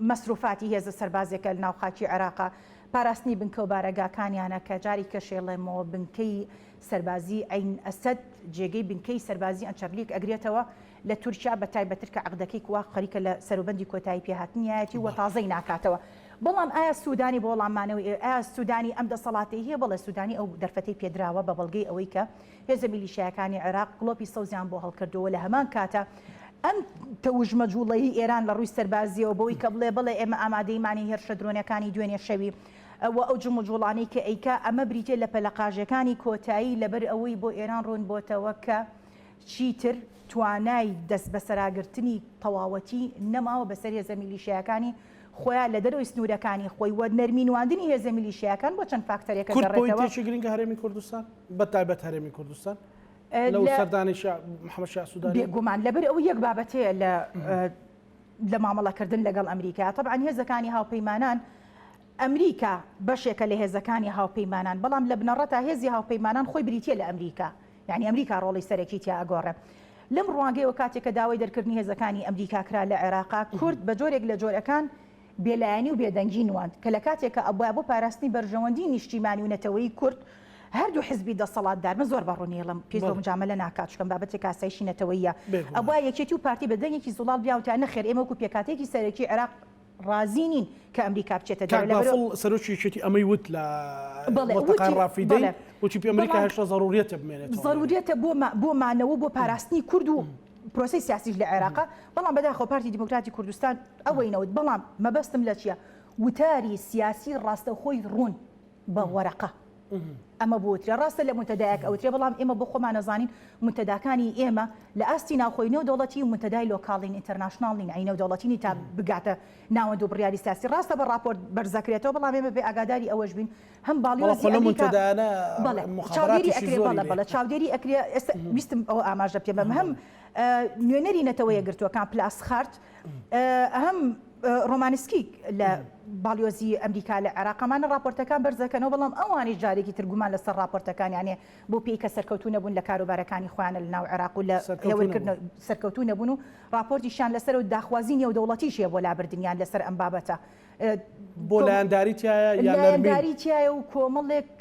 مەسروفاتی هێزە سەربازیەکە لە ناو خاکی عێراقا پاراستنی بنکە و بارەگاکانیانە کە جاری کەشێڵێمەوە بنکەی سەربازی عەین ئەسەد جێگەی بنکەی سەربازی ئەنچەرلیک ئەگرێتەوە لە تورکیا بە تایبەتر کە عەقدەکەی کوا خەریکە لە سەروبەندی کۆتایی پێهاتنیایەتی و تازەی ناکاتەوە. بەڵام ئایا سودانی بۆ وەڵاممانەوەی ئێوە، ئایا سودانی ئەم دەسەڵاتەی هەیە؟ بەڵێ سودانی ئەو دەرفەتەی پێدراوە بە بەڵگەی ئەوەی کە هێزە میلیشیایەکانی عێراق گڵۆپی سەوزیان بۆ هەڵکردووە و لە هەمان کاتا ئەم تەوژمە جوڵەی ئێران لە ڕووی سەربازییەوە بەوەی کە بڵێ بەڵێ ئێمە ئامادەیمانین هێرشە درۆنەکانی دوێنێ شەوی و ئەو جموجوڵانەی کە ئەیکا ئەمە بریتیە لە پەلەقاژێکانی کۆتایی لەبەر ئەوەی بۆ ئێران ڕوون بۆتەوە کە چیتر توانای دەستبەسەراگرتنی تەواوەتی نەماوە بەسەر هێزە میلیشیایەکانی خۆیان لە دەرەوەی سنوورەکانی خۆی و نەرمی نواندنی هێزە میلیشیایەکان بۆ چەند فاکتەرێکە کورد گەڕێتەوە. point ێکی گرنگە هەرێمی کوردستان بە تایبەت هەرێمی کوردستان. لەو سەردانی محەممەد شیاع سوودانی؟ بێگومان لەبەر ئەوەی یەک بابەت هەیە لە لە مامەڵەکردن لەگەڵ ئەمریکا تەبعەن هێزەکانی هاوپەیمانان ئەمریکا بەشێکە لە هێزەکانی هاوپەیمانان بەڵام لە بنەڕەتا هێزی هاوپەیمانان خۆی بریتیە لە ئەمریکا یعنی ئەمریکا ڕۆڵی سەرەکی تیا ئەگۆڕێ لەم ڕوانگەیەوە کاتێک کە داوای دەرکردنی هێزەکانی ئەمریکا کرا لە عێراقا کورد بە جۆرێک لە جۆرەکان بێلایەنی و بێدەنگی نواند کە لە کاتێکا ئەبوایە بۆ پاراستنی بەرژەوەندی نیشتیمانی و نەتەوەیی کورد هەردوو حزبی دەسەڵاتدار، من زۆر بە ڕوونی ئەڵێم پێویست بە موجامەلە ناکات چونکە بابەتێک ئاسایشی نەتەوەییە، ئەبوایە یەکێتی و پارتی بە دەنگێکی زوڵاڵ بیانوتایە نەخێر ئێمە وەکو پێکهاتەیەکی سەرەکی عێراق ڕازی نین کە ئەمریکا بچێتە دەرەوە لەبەر. کاک بافڵ سەرۆکی یەکێتی ئەمەی وت لە ملتەقای ڕافیدەین وتی ئەمریکا هێشتا زەروریەتە بمێنێتەوە. زەروریەتە بۆ مانەوە بۆ پاراستنی کورد و پرۆسەی سیاسیش لە عێراقا، بەڵام بەداخەوە پارتی دیموکراتی کوردستان ئەوەی نەوت، بەڵام مەبەستم لە چییە؟ وتاری سیاسی ڕاستەوخۆی ڕوون بە وەرەقە ئەمە بوترێ، ڕاستە لە مونتەدایەک ئەوترێ، بەڵام ئێمە بۆ خۆمان ئەزانین مونتەداکانی ئێمە لە ئاستی ناوخۆی نێودەوڵەتی و مونتەدای local ین international نین، یانی نێودەوڵەتی نین تا بگاتە ناوەند و بڕیاری سیاسی، ڕاستە بە ڕاپۆرت بەرزەکرێتەوە، بەڵام ئێمە بێ ئاگاداری ئەوەش بین هەم باڵیۆزی ئەمریکا بەڵێ چاودێری ئەکرێ بەڵێ بەڵێ چاودێری ئەکرێ ئێستا ویستم ئەوە ئاماژە پێ بەم هەم نوێنەری نەتەوە یەکگرتووەکان پلاسخارت هەم ڕۆمانسکی لە باڵیۆزی ئەمریکا لە عێراق ئەمانە ڕاپۆرتەکان بەرزەکەنەوە بەڵام ئەوانیش جارێکی تر گومان لەسەر ڕاپۆرتەکان یانێ بۆ پێی کە سەرکەوتوو نەبوون لە کاروبارەکانی خۆیانە لە ناو عێراق و لە هێورکردن سەرکەوتوو نەبوون و ڕاپۆرتیشیان لەسەر و داخوازی نێودەوڵەتیش هەیە بۆ لابردنیان لەسەر ئەم بابەتە بۆ لایەنداری تیایە یان نەرمی؟ لایەنداری تیایە و کۆمەڵێک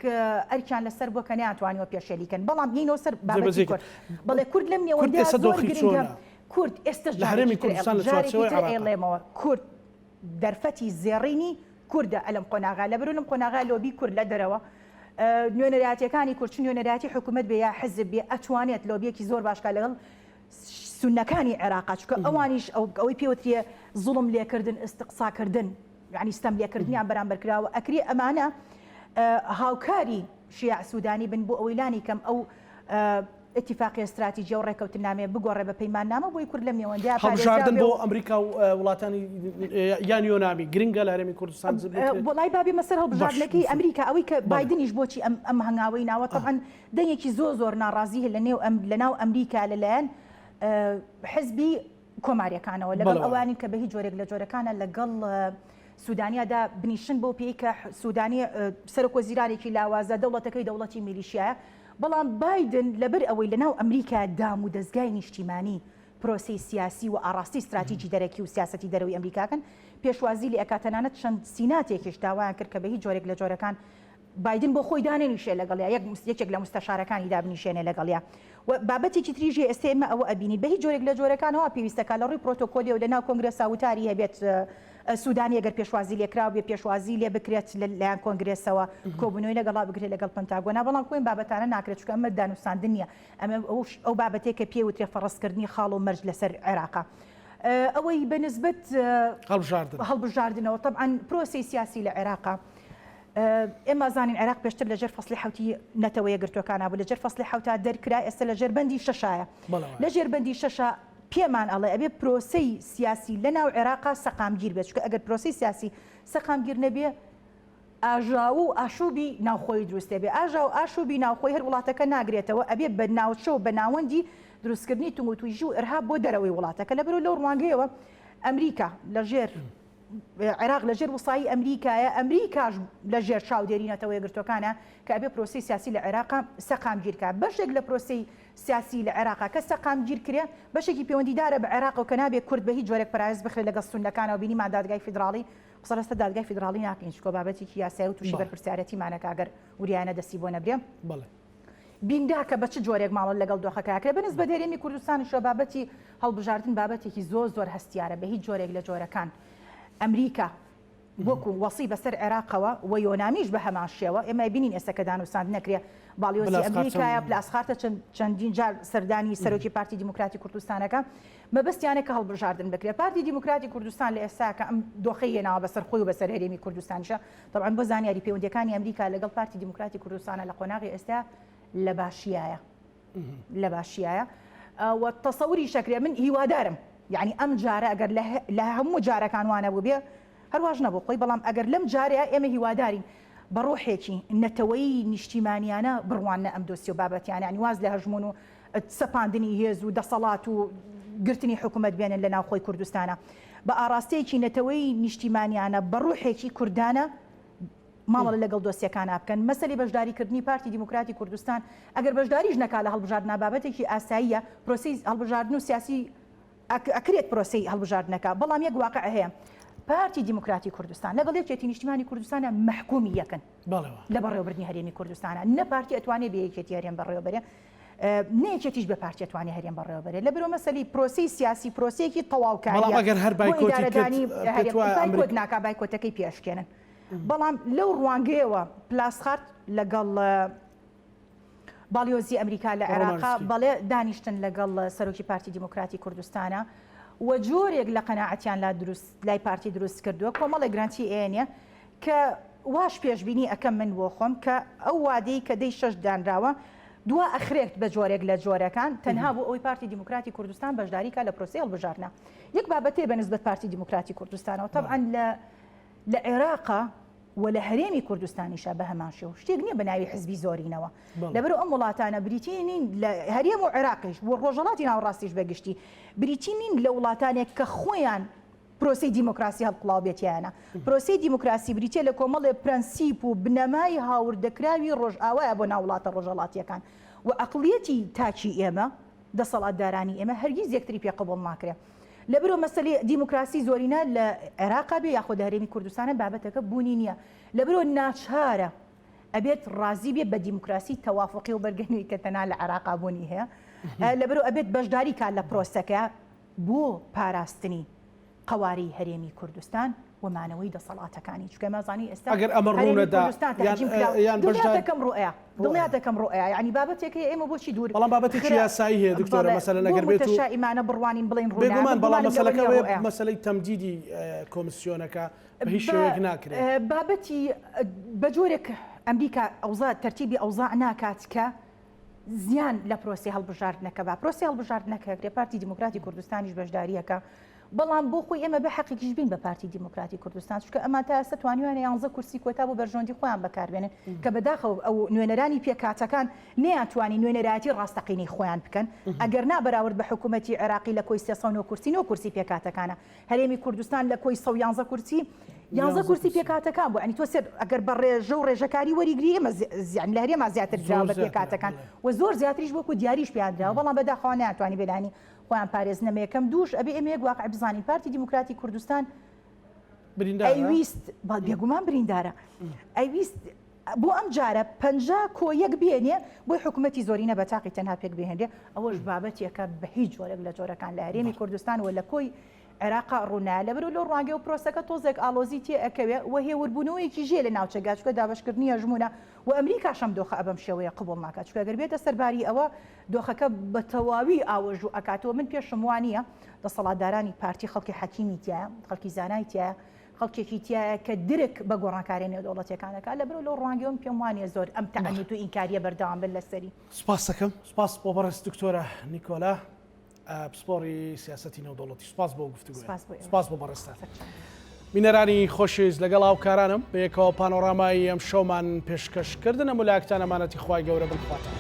ئەرکیان لەسەر بووە کە نەیانتوانیوە پێشێلی کەن. بەڵام یەینەوە سەر بابەتی کورد. بەڵێ کورد لەم نێوەندەیا زۆر گرنگە. کورد ئێستەش لە هەرێمی کوردستان لە چوارچێوەی جارێکی تر ئەیڵێمەوە کورد دەرفەتی زێڕینی کوردە ئەلەم قۆناغا لەبەرو لەم قۆناغا لۆبی کورد لە دەرەوە نوێنەرایەتیەکانی کورد چ نوێنەرایەتی حکوومەت بێ یا حزب بێ ئەتوانێت لۆبیەکی زۆر باشکا لەگەڵ سوننەکانی عێراقا چونکە ئەوانیش ئەوەی پێوترێ زوڵم لێکردن ئیستقساکردن یعنی ستەم لێکردنیان بەرامبەر کراوە ئەکرێ ئەمانە هاوکاری شیاع سوودانی بن بۆ ئەوەی لانی کەم ئەو اتفاقیە استراتیجیە و ڕێکەوتنامەیە بگۆڕێ بە پەیماننامە بۆی کورد لەم نێوەندەیا هەڵبژاردن بۆ ئەمریکا و وڵاتانی یان یۆنامی گرنگە لە هەرێمی کوردستان وەڵای با بێمە سەر هەڵبژاردنەکەی ئەمریکا ئەوەی کە بایدنیش بۆچی ئەم ئەم هەنگاوەی ناوە تەبعەن دەنگێکی زۆر زۆر ناڕازی هەیە لە نێو ئەم لە ناو ئەمریکا لەلایەن حزبی کۆماریەکانەوە لەگەڵ ئەوانی کە بە هیچ جۆرێک لە جۆرەکانە لەگەڵ سوودانیادا بنیشن بۆ پێی کە سوودانی سەرۆک وەزیرانێکی لاوازە دەوڵەتەکەی دەوڵەتی میلیشیایە بەڵام بایدن لەبەر ئەوەی لە ناو ئەمریکا دام و دەزگای نیشتیمانی پرۆسەی سیاسی و ئاڕاستی ستراتیجی دەرەکی و سیاسەتی دەرەوەی ئەمریکاکەن پێشوازی لێ ئەکات تەنانەت چەند سیناتێکیش داوایان کرد کە بە هیچ جۆرێک لە جۆرەکان بایدن بۆ خۆی دانەنیشێ لەگەڵیا یەک یەکێک لە مستەشارەکانی دابنیشێنێ لەگەڵیا و بابەتێکی تریش هەیە ئێستا ئێمە ئەوە ئەبینین بە هیچ جۆرێک لە جۆرەکانەوە پێویستەکە لە ڕووی پرۆتۆکۆلیەوە لە ناو کۆنگرێسا وتاری هەبێت سوودانی ئەگەر پێشوازی لێکراو بێ پێشوازی لێ بکرێت لە لایەن کۆنگرێسەوە کۆبوونەوەی لەگەڵا بکرێت لەگەڵ پنتاگۆنا بەڵام خۆی بابەتانە ناکرێت چونکە ئەمە دانوساندن نییە ئەمە ئەو بابەتێک کە پێ وترێ فەڕزکردنی خاڵ و مەرج لەسەر عێراقە ئەوەی بە نسبەت هەڵبژاردن هەڵبژاردنەوە تەبعەن پرۆسەی سیاسی لە عێراقا ئێمە ئەزانین عێراق پێشتر لە ژێر فەسڵی حەوتی نەتەوە یەکگرتووەکانا بوو، لە ژێر فەسڵی حەوتا دەرکرا، ئێستا لە ژێر بەندی شەشایە. لە ژێر بەندی شەشا پێمان ئەڵێ ئەبێ پرۆسەی سیاسی لە ناو عێراقا سەقامگیر بێت، چونکە ئەگەر پرۆسەی سیاسی سەقامگیر نەبێ ئاژاوە و ئاشوبی ناوخۆیی دروست دەبێ. ئاژاوە و ئاشوبی ناوخۆی هەر وڵاتەکە ناگرێتەوە، ئەبێ بە ناوچە و بە ناوەندی دروستکردنی توندوتیژی و ئیرهاب بۆ دەرەوەی وڵاتەکە. لەبەرئەوە لەو ڕوانگەیەوە ئەمریکا لە ژێر عێراق لە ژێر وسایی ئەمریکایە، ئەمریکاش لە ژێر چاودێری نەتەوە یەکگرتووەکانە کە ئەبێ پرۆسەی سیاسی لە عێراقا سەقامگیر کا. بەشێک لە پرۆسەی سیاسی لە عێراقا کە سەقامگیر کرێ، بەشێکی پەیوەندیدارە بە عێراقەوە کە نابێ کورد بە هیچ جۆرێک پەراوێز بخرێت لەگەڵ سوننەکانەوە، بینیمان دادگای فیدراڵی، قسە لەسەر دادگای فیدراڵی ناکەین چونکە بابەتێکی یاسایە و تووشی بەرپرسیارەتیمان ئەکا گەر وریایانە دەستی بۆ نەبرێ. بینرا کە بە چ جۆرێک مامەڵە لەگەڵ دۆخەکە ئەکرێت، بە نسبەت هەرێمی کوردستانیشەوە بابەتی هەڵبژاردن بابەتێکی زۆر زۆر هەستیارە، بە هیچ جۆرێک لە جۆرەکان ئەمریکا وەکو وەسی بەسەر عێراقەوە و یۆنامیش بە هەمان شێوە، ئێمە ئەبینین ئێستا کە دانوساندن ئەکرێ باڵیۆزی ئەمریکایە پلاسخارتە چەندین جار سەردانی سەرۆکی پارتی دیموکراتی کوردستانەکە مەبەستیانە کە هەڵبژاردن بکرێت. پارتی دیموکراتی کوردستان لە ئێستا کە ئەم دۆخەی هێناوە بەسەر خۆی و بەسەر هەرێمی کوردستانیشە تەبعەن بۆ زانیاری پەیوەندیەکانی ئەمریکا لەگەڵ پارتی دیموکراتی کوردستانە لە قۆناغی ئێستا لە باشیایە لە باشیایە و تەسەوری شەکرێ من هیوادارم یعنی ئەم جارە ئەگەر لە هەموو جارەکان وانە بوو بێ هەرواش نەبوو خۆی بەڵام ئەگەر لەم جارەیە ئێمە هیوادارین بە ڕۆحێکی نەتەوەیی نیشتیمانیانە بڕواننە ئەم دۆسیە و بابەتیانە یعنی واز لە هەژمون و سەپاندنی هێز و دەسەڵات و گرتنی حکومەت بێنن لە ناوخۆی کوردستانە بە ئاڕاستەیەکی نەتەوەیی نیشتیمانیانە بە ڕوحێکی کوردانە مامەڵە لەگەڵ دۆسیەکانا بکەن. مەسەلەی بەشداری کردنی پارتی دیموکراتی کوردستان ئەگەر بەشداریش نەکا لە هەڵبژاردنا بابەتێکی ئاساییە پرۆسەی هەڵبژاردن و سیاسی ئەکرێت پرۆسەی هەڵبژاردنەکە بەڵام یەک واقع هەیە پارتی دیموکراتی کوردستان لەگەڵ یەکێتی نیشتیمانی کوردستانە مەحکومی یەکن لە بەڕێوەبردنی هەرێمی کوردستانە نە پارتی ئەتوانێ بێ یەکێتی هەرێم بەڕێوەبەرێ نە یەکێتیش بە پارتی ئەتوانێ هەرێم بەڕێوەبەرێ لەبەرئەوە مەسەلەی پرۆسەی سیاسی پرۆسەیەکی تەواوکاریە بەڵام ئەگەر هەر بۆ بایکۆتی کرد ئیدارەدانی پێت هەرێم وایە بایکۆت ئەمریکا ناکا بایکۆتەکەی پێ ئەشکێنن بەڵام لەو ڕوانگەیەوە پلاسخارت لەگەڵ باڵیۆزی ئەمریکا لە عێراقا ڕۆمانسکی. بەڵێ دانیشتن لەگەڵ سەرۆکی پارتی دیموکراتی کوردستانە و جۆرێک لە قەناعەتیان لا دروست لای پارتی دروست کردووە کۆمەڵێک گرانتی ئێنێ کە واش پێشبینی ئەکەم من بۆ خۆم کە ئەو وادەی کە دەی شەش دانراوە دوا ئەخرێت بە جۆرێک لە جۆرەکان تەنها بۆ ئەوەی پارتی دیموکراتی کوردستان بەشداری کا لە پرۆسەی هەڵبژاردنا. یەک بابەتێ بە نسبەت پارتی دیموکراتی کوردستانەوە تەبعەن لە لە عێراقا و لە هەرێمی کوردستانیشا بە هەمان شێوە شتێک نییە بە ناوی حزبی زۆرینەوە. لەبەرئەوە ئەم وڵاتانە بریتی نین لە هەرێم و عێراقیش و ڕۆژهەڵاتی ناوەڕاستیش بە گشتی بریتی نین لە وڵاتانێک کە خۆیان پرۆسەی دیموکراسی هەڵقوڵاو بێت تیایانا. پرۆسەی دیموکراسی بریتیە لە کۆمەڵێ پرەنسیپ و بنەمای هاوردەکراوی ڕۆژئاوایە بۆ ناو وڵاتە ڕۆژهەڵاتییەکان و ئەقڵیەتی تاکی ئێمە، دەسەڵاتدارانی ئێمە هەرگیز یەکتری پێ قبوڵ ناکرێ. لەبرۆ مەسەلەی دیموکراسی زۆرینە لە عێراقا بێ یاخۆ لە هەرێمی کوردستانە بابەتەکە بوونی نییە. لەبرۆ ناچارە ئەبێت ڕازی بێ بە دیموکراسی تەوافوقی و بەرگە نوێی کە تەنها لە عێراقا بوونی هەیە. لەبرۆ ئەبێت بەشداری کا لە پرۆسەکە. بۆ پاراستنی قەوارەی هەرێمی کوردستان و مانەوەی دەسەڵاتەکانی چونکە ئێمە زانین ئێستا ئەگەر ئەمە هەرێمی ڕوونەدا کوردستان یان تەهجیم کراوە یان دڵنیات بەشدار دەکەم ڕوئەیا دڵنیات ڕوئەیا دەکەم ڕوئەیا یانی بابەتێک هەیە ئێمە بۆچی دوور بەڵام بابەتێکی خرا یاسایی هەیە دکتۆرە بەڵێ مەسەلەن بۆ ئەگەر بێت و متەشائیمانە بڕوانین بڵێین ڕوونایە بێگومان من بەڵام گومانم لەوە مەسەلەکە نییە ئەوەیە ڕوئەیا. مەسەلەی تەمدیدی کۆمسیۆنەکە بە هیچ بە شێوەیەک ناکرێ. بابەتی بە جۆرێک ئەمریکا ئەوزا تەرتیبی ئەوزاع ناکات کە زیان لە پرۆسەی هەڵبژاردنەکە با پرۆسەی هەڵبژاردنەکە کرێ پارتی دیموکراتی کوردستانیش بەشداریەکە بەڵام بۆ خۆی ئێمە بە حەقێکیش بین بە پارتی دیموکراتی کوردستان چونکە ئەمان تا ئێستا توانیویانە یانزە کورسی کۆتا بۆ بەرژەوەندی خۆیان بەکاربێنن کە بەداخەوە ئەو نوێنەرانی پێکهاتەکان نەیانتوانی نوێنەرایەتی ڕاستەقینەی خۆیان بکەن ئەگەر نا بەراورد بە حکوومەتی عێراقی لە کۆی 309 کورسی نۆ کورسی پێکهاتەکانە هەرێمی کوردستان لە کۆی 111 کورسی یانزە کورسی پێکهاتەکان بوو یانی تۆ سێر ئەگەر بە ڕێژە و ڕێژەکاری وەریگری ئێمە زیان لە هەرێما زیاتر دراوە بە پێکهاتەکان و زۆر زیاتریش وەکو دیاریش پێیان دراوە بەڵام بەداخەوە نەیانتوانی بێلانی خۆیان پارێزنە یەکەم دووش ئەبێ ئێمە یەک واقع بزانین پارتی دیموکراتی کوردستان ئەیویست بێگومان بریندارە ئەیویست بۆ ئەم جارە 50 کۆ یەک بێنێ بۆی حکوومەتی زۆرینە بە تاقی تەنها پێک بهێنرێ ئەوەش بابەتێکە بە هیچ جۆرێک لە جۆرەکان لە هەرێمی کوردستان و لە کۆی عێراقا ڕوونایە، لەبەرئەوە لەو ڕوانگەیەوە پرۆسەکە تۆزێک ئاڵۆزی تێ ئەکەوێ و هێوربوونەوەیەکیش هەیە لە ناوچەکە، چونکە دابەشکردنی هەژموونە و ئەمریکاش ئەم دۆخە بەم شێوەیە قبوڵ ناکات، چونکە گەر بێتە سەر باری ئەوە دۆخەکە بە تەواوی ئاوەژوو ئەکاتەوە، من پێشم وا نییە دەسەڵاتدارانی پارتی خەڵکی حەکیمی تیایە، خەڵکی زانای تیایە، خەڵکێکی تیایە کە درک بە گۆڕانکاریە نێودەوڵەتیەکان ئەکات، لەبەرئەوە لەو ڕوانگەیەوە من پێم وا نییە زۆر ئەم تەعنوت و ئینکاریە بەردەوام بن لەسەری. سوپاست دەکەم. سوپاس بۆ بەڕێز دکتۆرە نیکۆلا. پسپۆڕی سیاسەتی نێودەوڵەتی سوپاس بۆ گفتوگۆ سوپاس بۆ بەڕێزتان. بینەرانی خۆشەویست لەگەڵ هاوکارانم بەیەکەوە پانۆرامای ئەم شەومان پێشکەش کردن ئەم ولاکتان ئەمانەتی خوای گەورە بن خواتان.